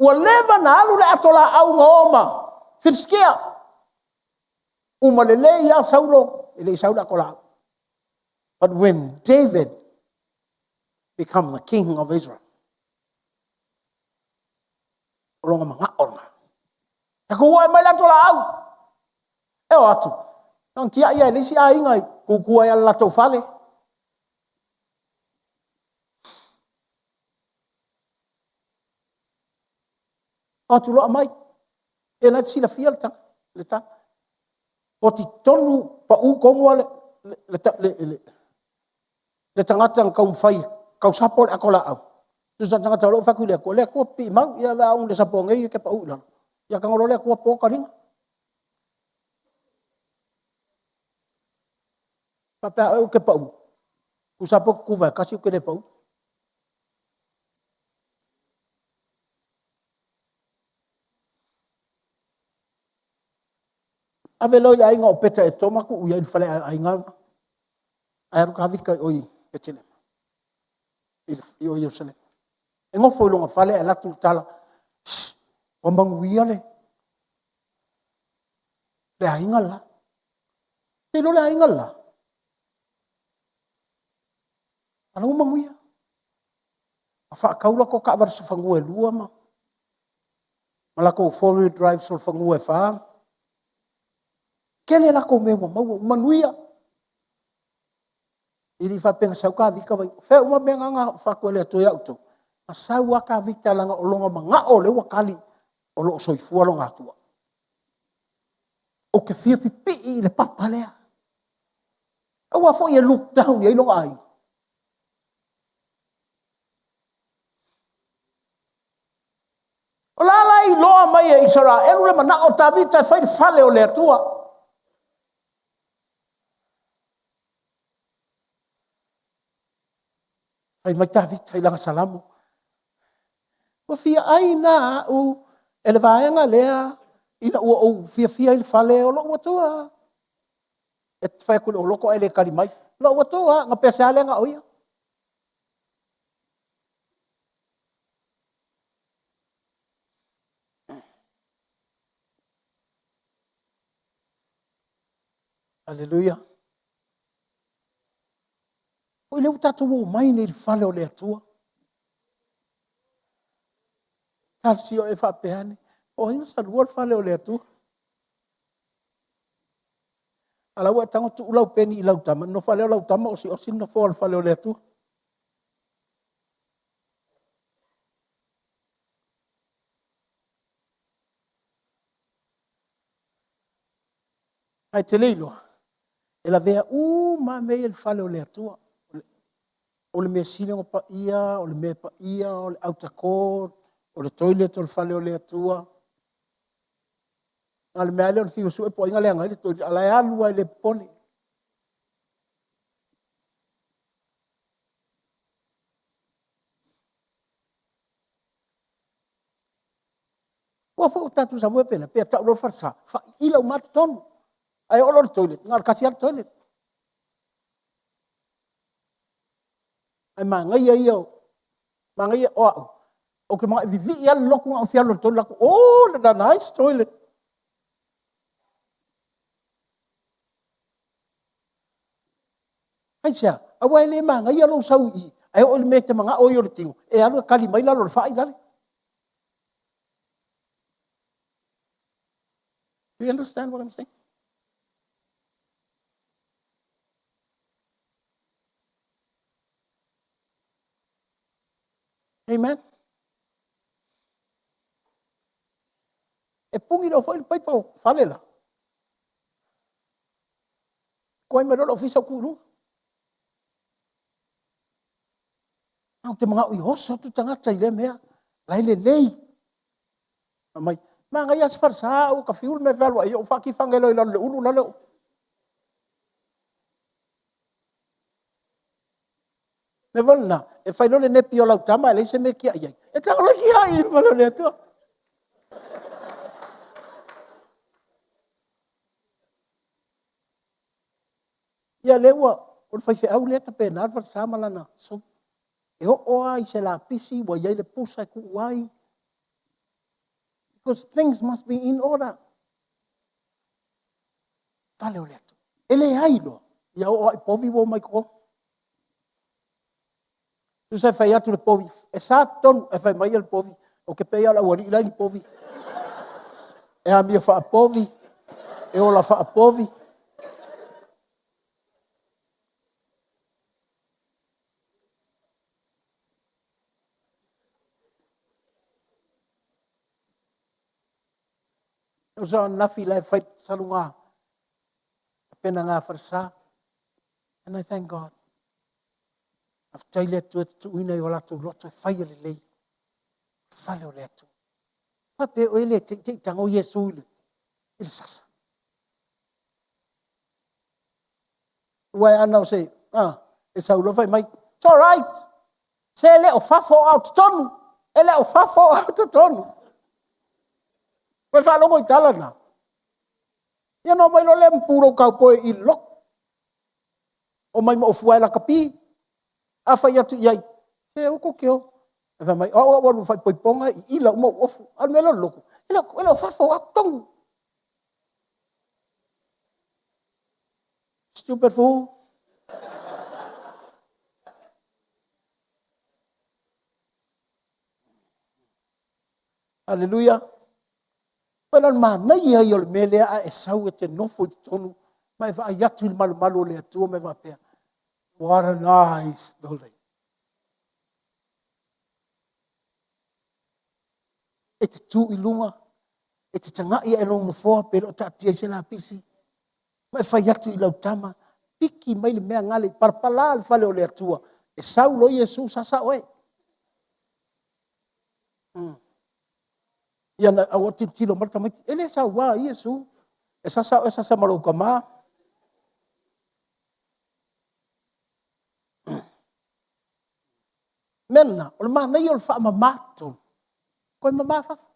Ua leva ona alu le ato laau na o ma Filisitia, uma lelei lava Saulo, e le i sau le ato laau. But when David become the king of Israel, o lona manao lena. Tatou o e aumai le ato laau. E o atu, na ona tiai lava e le isi aiga e tutu ai lava i le latou fale. O atu loa aumai. Ia o lena e te silafia le tala. Oti tonu, pau tonu lava le tagata na taumafai e tausapo le ato laau, tusa o le tagata o lea ua fai atu i le Atua, le Atua pipii mau, ia a ou le sapoa nei e te pau i lalo. Ia tago loa le Atua po ta lima. Faapea lava oe ou te pau, tusa lava pe ou te tuva e tasi ou te le pau. Ave loa i le aiga o Opeta-Etoma tuu i ai i le faleaiga lena. Ae alu Tavita i o i Petelema, i o i Ierusalema. E nofo i lona fale ae alu atu le tala, ua manuia le aiga le la. Ou te iloa o le aiga le la, o la ua manuia. Ua faatau a latou taavale fanua e 2 ma latou 4 wheel drive solofanua e 4. Tele a latou mea ua maua, ua manuia. E le faapea na sau Tavita, o fea uma mea na na fai atu e le Atua ia outou? Na sau lava Tavita leaga o lona manao lea ua tali, o lo o soifua lona Atua. Ou te fia pipii i le papa lea. Aua foi e look down i ai lona aiga. O la la e iloa mai e Isaraelu le manao o Tavita e fai le fale o le Atua. Fai mai Tavita i lana Salamo, ua fia ai na au e le vaega lea ina ua ou fiafia i le fale o lou Atua. E te fai atu i lou loto ae le tali mai. Lou Atua, na pese lava lea na o ia. Aleluia. Foi lea ua tatou omai nei i le fale o le Atua. Talosia e faapea ane, o ai na salua le fale o le Atua? A la ua e tago tuu lau peni i lau tama, nofo a lea o lau tama osiosi le nofoa o le fale o le Atua. Ae te le iloa, e lavea uma lava mea ia i le fale o le Atua. O le mea sili ona paia, o le mea paia, o le outer court, o le toilet o le fale o le Atua. A o le mea lava lea o le fiu e sue po o ai na leaga ai le toilet, a o la e alu lava e le popole. Aua foi ua tatou saunoa pe a tau loa le falesa, faaila uma lava totonu. Ae oo loa i le toilet, na o le tasi lava le toilet. Ae manaia ia o, manaia o au, ou te manao e vivii lava le lotu na o fia alu i le toilet, alu atu, oh, the nice toilet. Aisea? Aua e le manaia lou sau i i, ae oo i le mea e te manao ai o le tino, e alu e kali mai lalo o le fai lale. Do you understand what I'm saying? Amen. E puni loa foi le paipa o fale la. Koe mai loa le ofisa o tuu i luga. Ou te manao ia oso atu tagata i lea mea. La e lelei. Fai mai, manaia lava se falesa ae ua ta fiu le mea e fealuai ai, ou faatifa ane loa i lalo i le ulu lale. Mea foi lena, e fai loa le nepi o lau tama e leai se mea e tiai ai. E tago loa tiai i le fale o le Atua. Ia lea ua, o le faifeau lea e tapena le falesa ma lana soap. E oo lava i se lapisi ua i ai le pusa e tuu ai. Because things must be in order. Fale o le Atua. E leai loa, ia oo lava i povi ua omai i totonu. Tusa e fai atu le povi, e sa totonu, ae fai mai le povi, ou te pei lava o le aualii la e i ni povi. E amio faapovi, e ola faapovi. Uso ananafi la e fai saluga tapenaga falesa. And I thank God. Faafetai le Atua e te tuuina i o latou loto e faia lelei fale o le Atua. Faapea oe le te i te i tago Iesu i le, i le sasa. Ua e ana o se, ah, e sau loa fai mai, it's all right. Se e le o fafo a o totonu. E le o fafo a o totonu. Ua e faalogo i tala na? Ia na omai loa lea ma pu lou kaupoe i le lotu. Omai ma ofua ai lakapi. A fai atu i ai, se aua tou te o. Ae fai mai, o au a ou alu i le faaipoipoga e iila uma ou ofu. A o le mea lea o le lotu, e le o fafo a o totonu. Stupid fool. Aleluia. Pei o le manaia ia o le mea lea a e sau e te nofo i totonu ma e vaai atu i le malumalu o le Atua ma e faapea, what a nice building. E te tu i luga, e te tagai ae lou nofoa pe le o taatia i se lapisi, ma e fai atu i lau tama, piki mai le mea gale i palapala le fale o le Atua, e sau loa Iesu sasa oe. Ia na aua tilotilo mai le tamaiti, e le saua Iesu, e sasa oe sasa ma lou tama. Mea lena, o le manaia o le faamama totonu, toe mama fafo.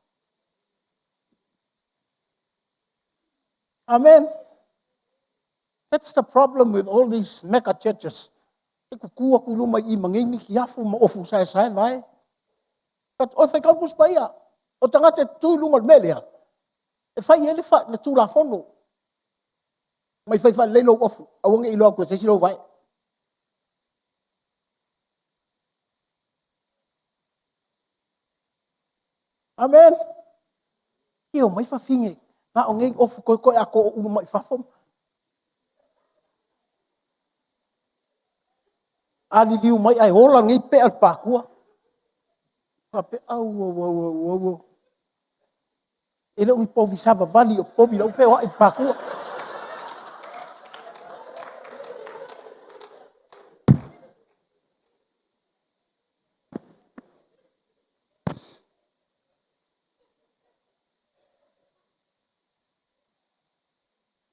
Amen. That's the problem with all these mega churches. E tutu atu i luma i i ma nei mitiafu ma ofu saesae vae. But oe fai kau Tusi Paia. O tagata e tutu i luga o le mea lea, e fai ai le, fa, le tulafono. Mai fai faalelei lou ofu, aua ne i iloa atu e se isi lou vae. Amen. Ia omai fafine, na o nei ofu koekoe a ko o ulu mai fafo. A liliu mai ae ola nei pea le pākua. Faapea, au, au, au, au, au, au. E le o ni povi savavali o povi lau feoai i le pākua.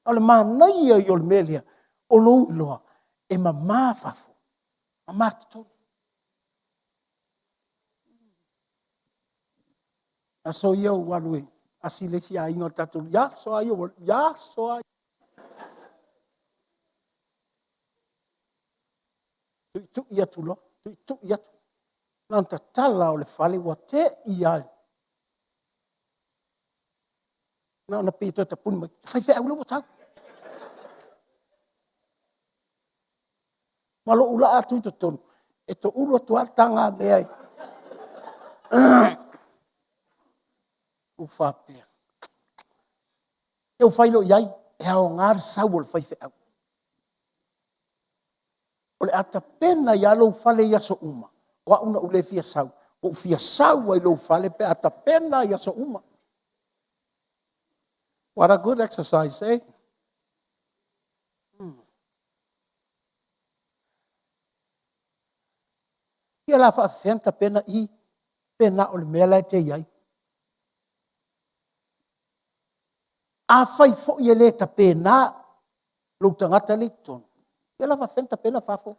O le manaia ia o le mea lea, o lou iloa, e mama fafo, mama totonu. Aso ia ua alu e asi le isi aiga o le tatou, ia aso a ia, ia aso a. Tuitui atu loa. Tuitui atu. Na ona tatala o le fale ua te'i lava. Na ona pei e toe tapuni mai, le faifeau lea ua sau. Ma lou laa atu i totonu, e toulu atu lava le tagamea i... Ou faapea, e ua faailoa i ai, e aoga le sau o le faifeau. O le a tapena ai lava lou fale i aso uma, o au na ou le fia sau, ua ou fia sau lava i lou fale pe a tapena i aso uma. What a good exercise, eh? Ia o le a faapefea ona tapena i pe na o le mea la e te i ai? Afai foi e le tapena lou tagata lea i totonu, ia o le a faapefea ona tapena fafo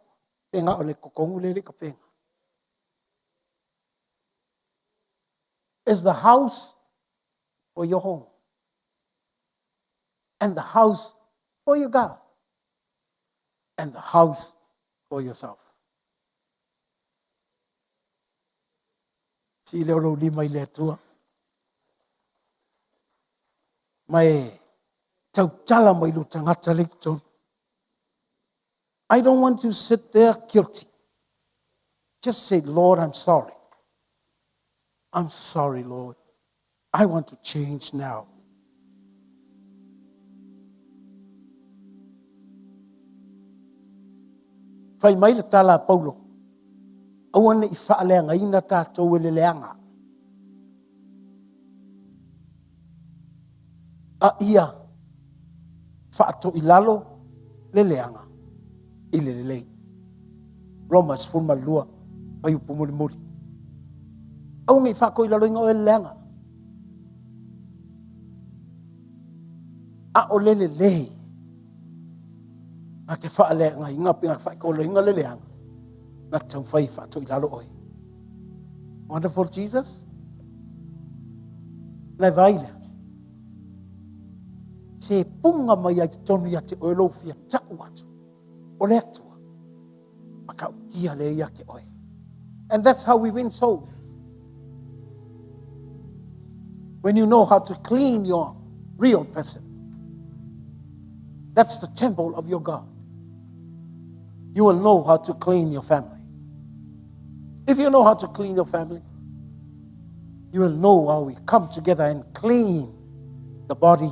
pe na o le totonu lea e le i tapena? Is the house for your home and the house for your God and the house for yourself. Sii lea o lou lima i le Atua. Ma e tautala mai lou tagata lea i totonu. I don't want to sit there guilty. Just say, Lord, I'm sorry. I'm sorry, Lord. I want to change now. Fai mai le tala a Paulo, aua ne i faaleagaina tatou e le leaga, a ia faatoilalo le leaga i le lelei. Roma 12, fuaiupu mulimuli. Aua ne i faatoilaloina oe e le leaga, a o le lelei. Na te faaleagaina pe na te faatoilaloina le leaga, na te taumafai e faatoilalo oe. Wonderful Jesus. Na e vaai lea. Se punga mai ai totonu ia te oe lou fia ta'u atu o le Atua matautia lea ia te oe. And that's how we win souls. When you know how to clean your real person. That's the temple of your God. You will know how to clean your family. If you know how to clean your family, you will know how we come together and clean the body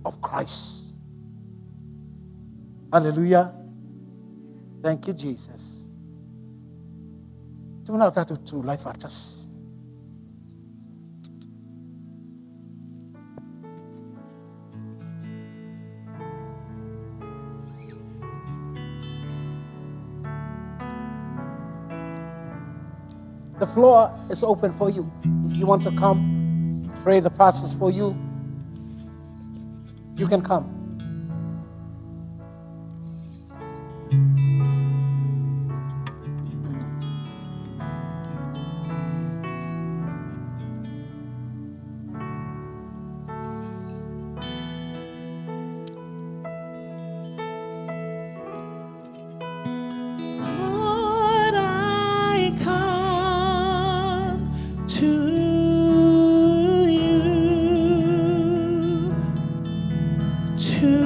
of Christ. Hallelujah. Thank you, Jesus. Te mana o tātou tū lai whātasi. The floor is open for you. If you want to come, pray the pastors for you. You can come. Lord, I come to you today.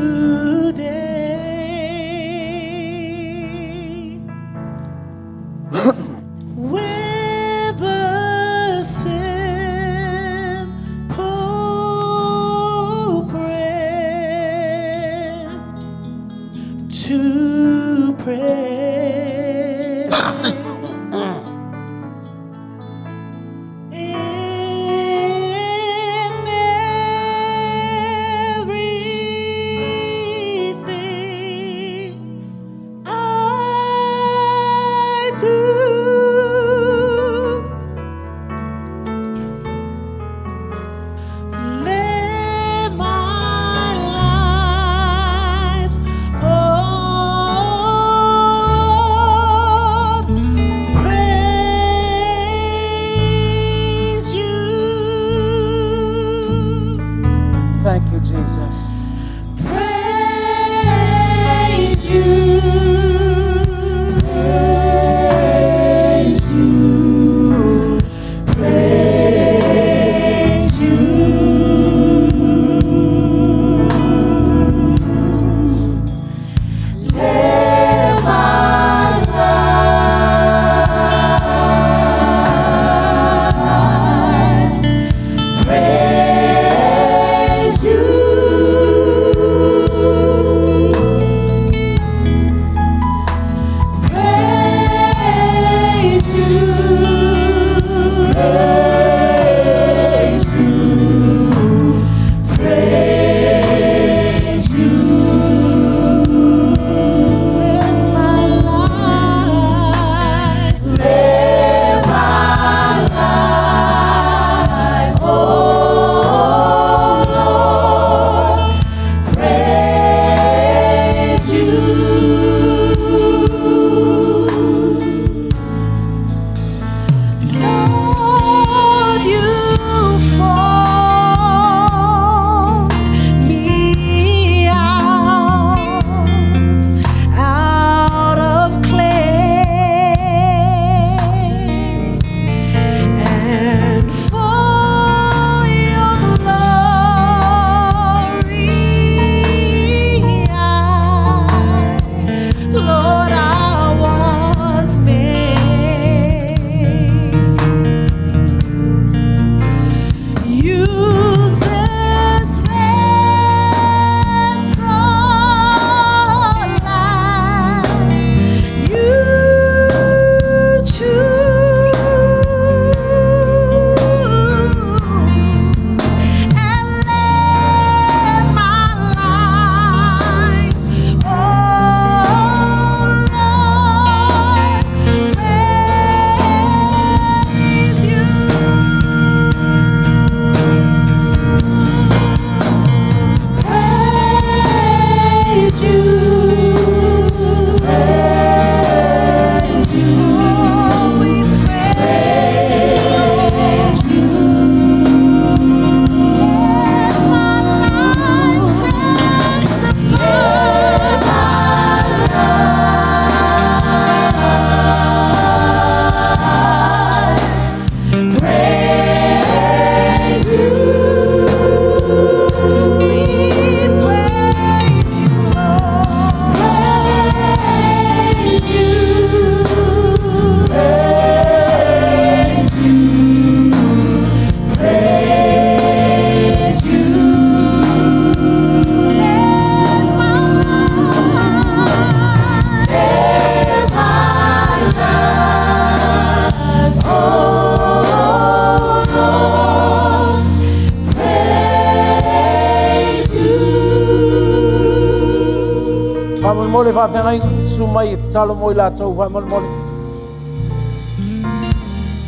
Faamolemole faafeagaiga, susu mai e tatalo mo i latou faamolemole.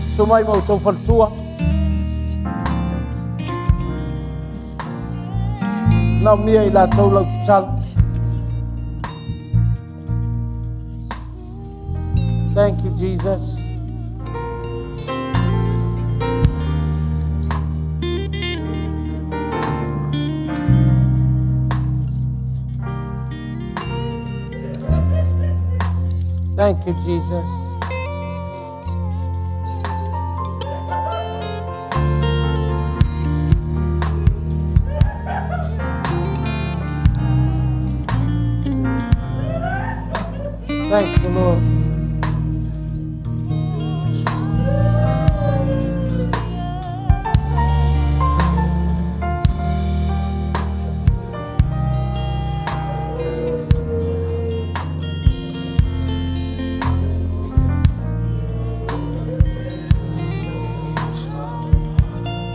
Susu mai ma outou faletua. Manaomia i latou lau tatalo. Thank you, Jesus. Thank you, Jesus. Thank you, Lord.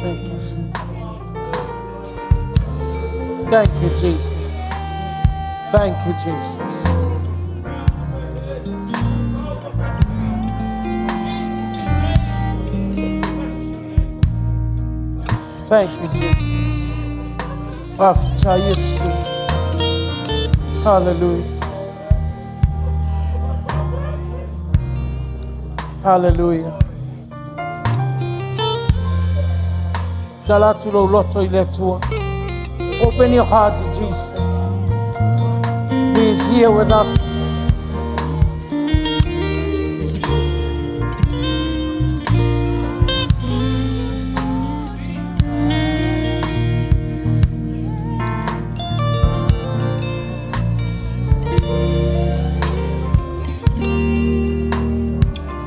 Thank you, Jesus. Thank you, Jesus. Thank you, Jesus. Thank you, Jesus. Faafetai Iesu. Hallelujah. Hallelujah. Tatala atu lou loto i le Atua. Open your heart to Jesus. He is here with us.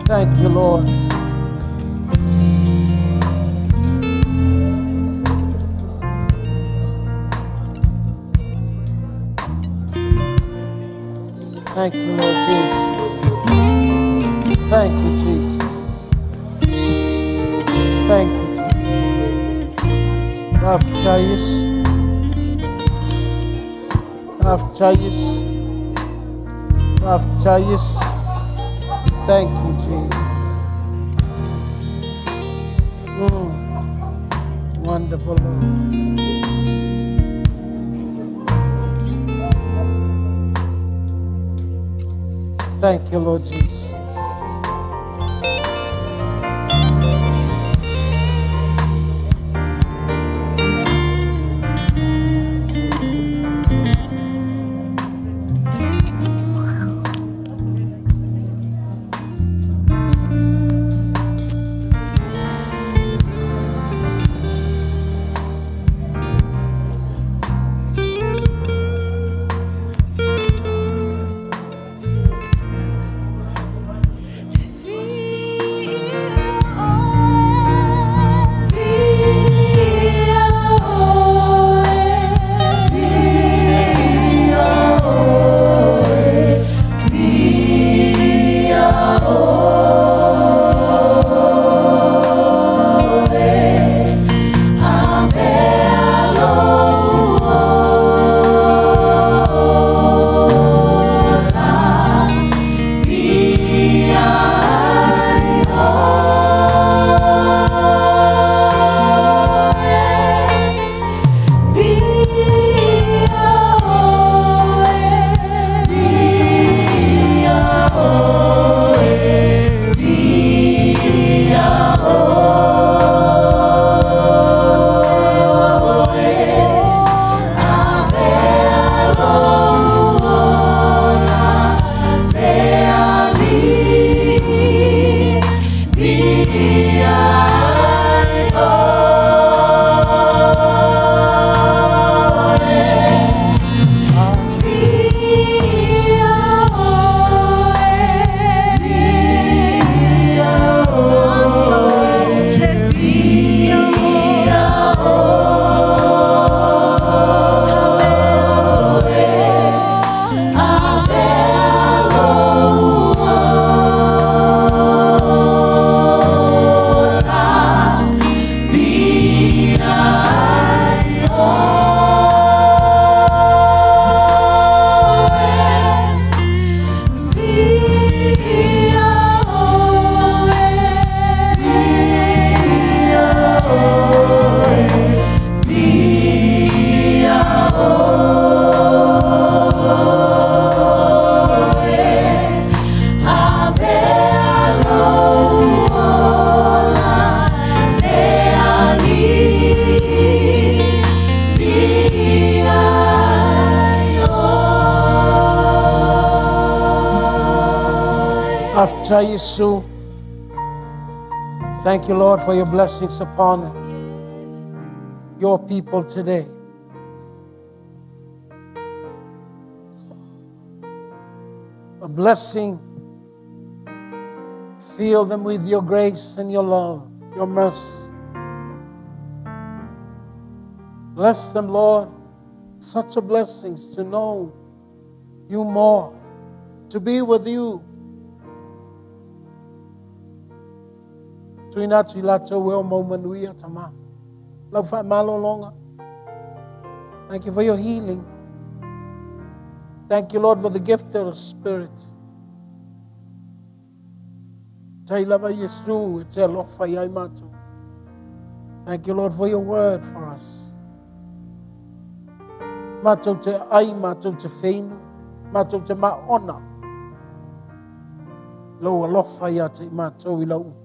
Thank you, Lord. Thank you, Lord Jesus. Thank you, Jesus. Thank you, Jesus. Faafetai Iesu. Faafetai Iesu. Faafetai Iesu. Thank you, Jesus. Wonderful Lord. Thank you, Lord Jesus. Faafetai Iesu. Thank you, Lord, for your blessings upon your people today. A blessing. Fill them with your grace and your love, your mercy. Bless them, Lord. Such a blessing to know you more, to be with you. Tuina atu i latou e o mau manuia, Tama. Lau faamalologa. Thank you for your healing. Thank you, Lord, for the gift of the Spirit. Tai lava Iesu e te alofa ia i matou. Thank you, Lord, for your word for us. Matou te ai, matou te feinu, matou te maona. Lou alofa ia te i matou i lau.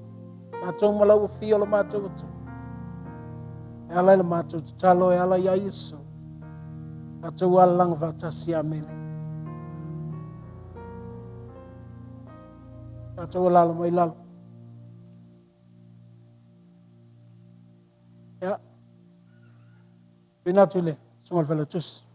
Matou ma lau afio lo matou atu. E ala i le matou tatalo e ala ia Iesu. Matou alalaga faatasi. Amene. Tatou alala mai lalo. Ia. Tuuina atu i le Susuga i le Failautusi.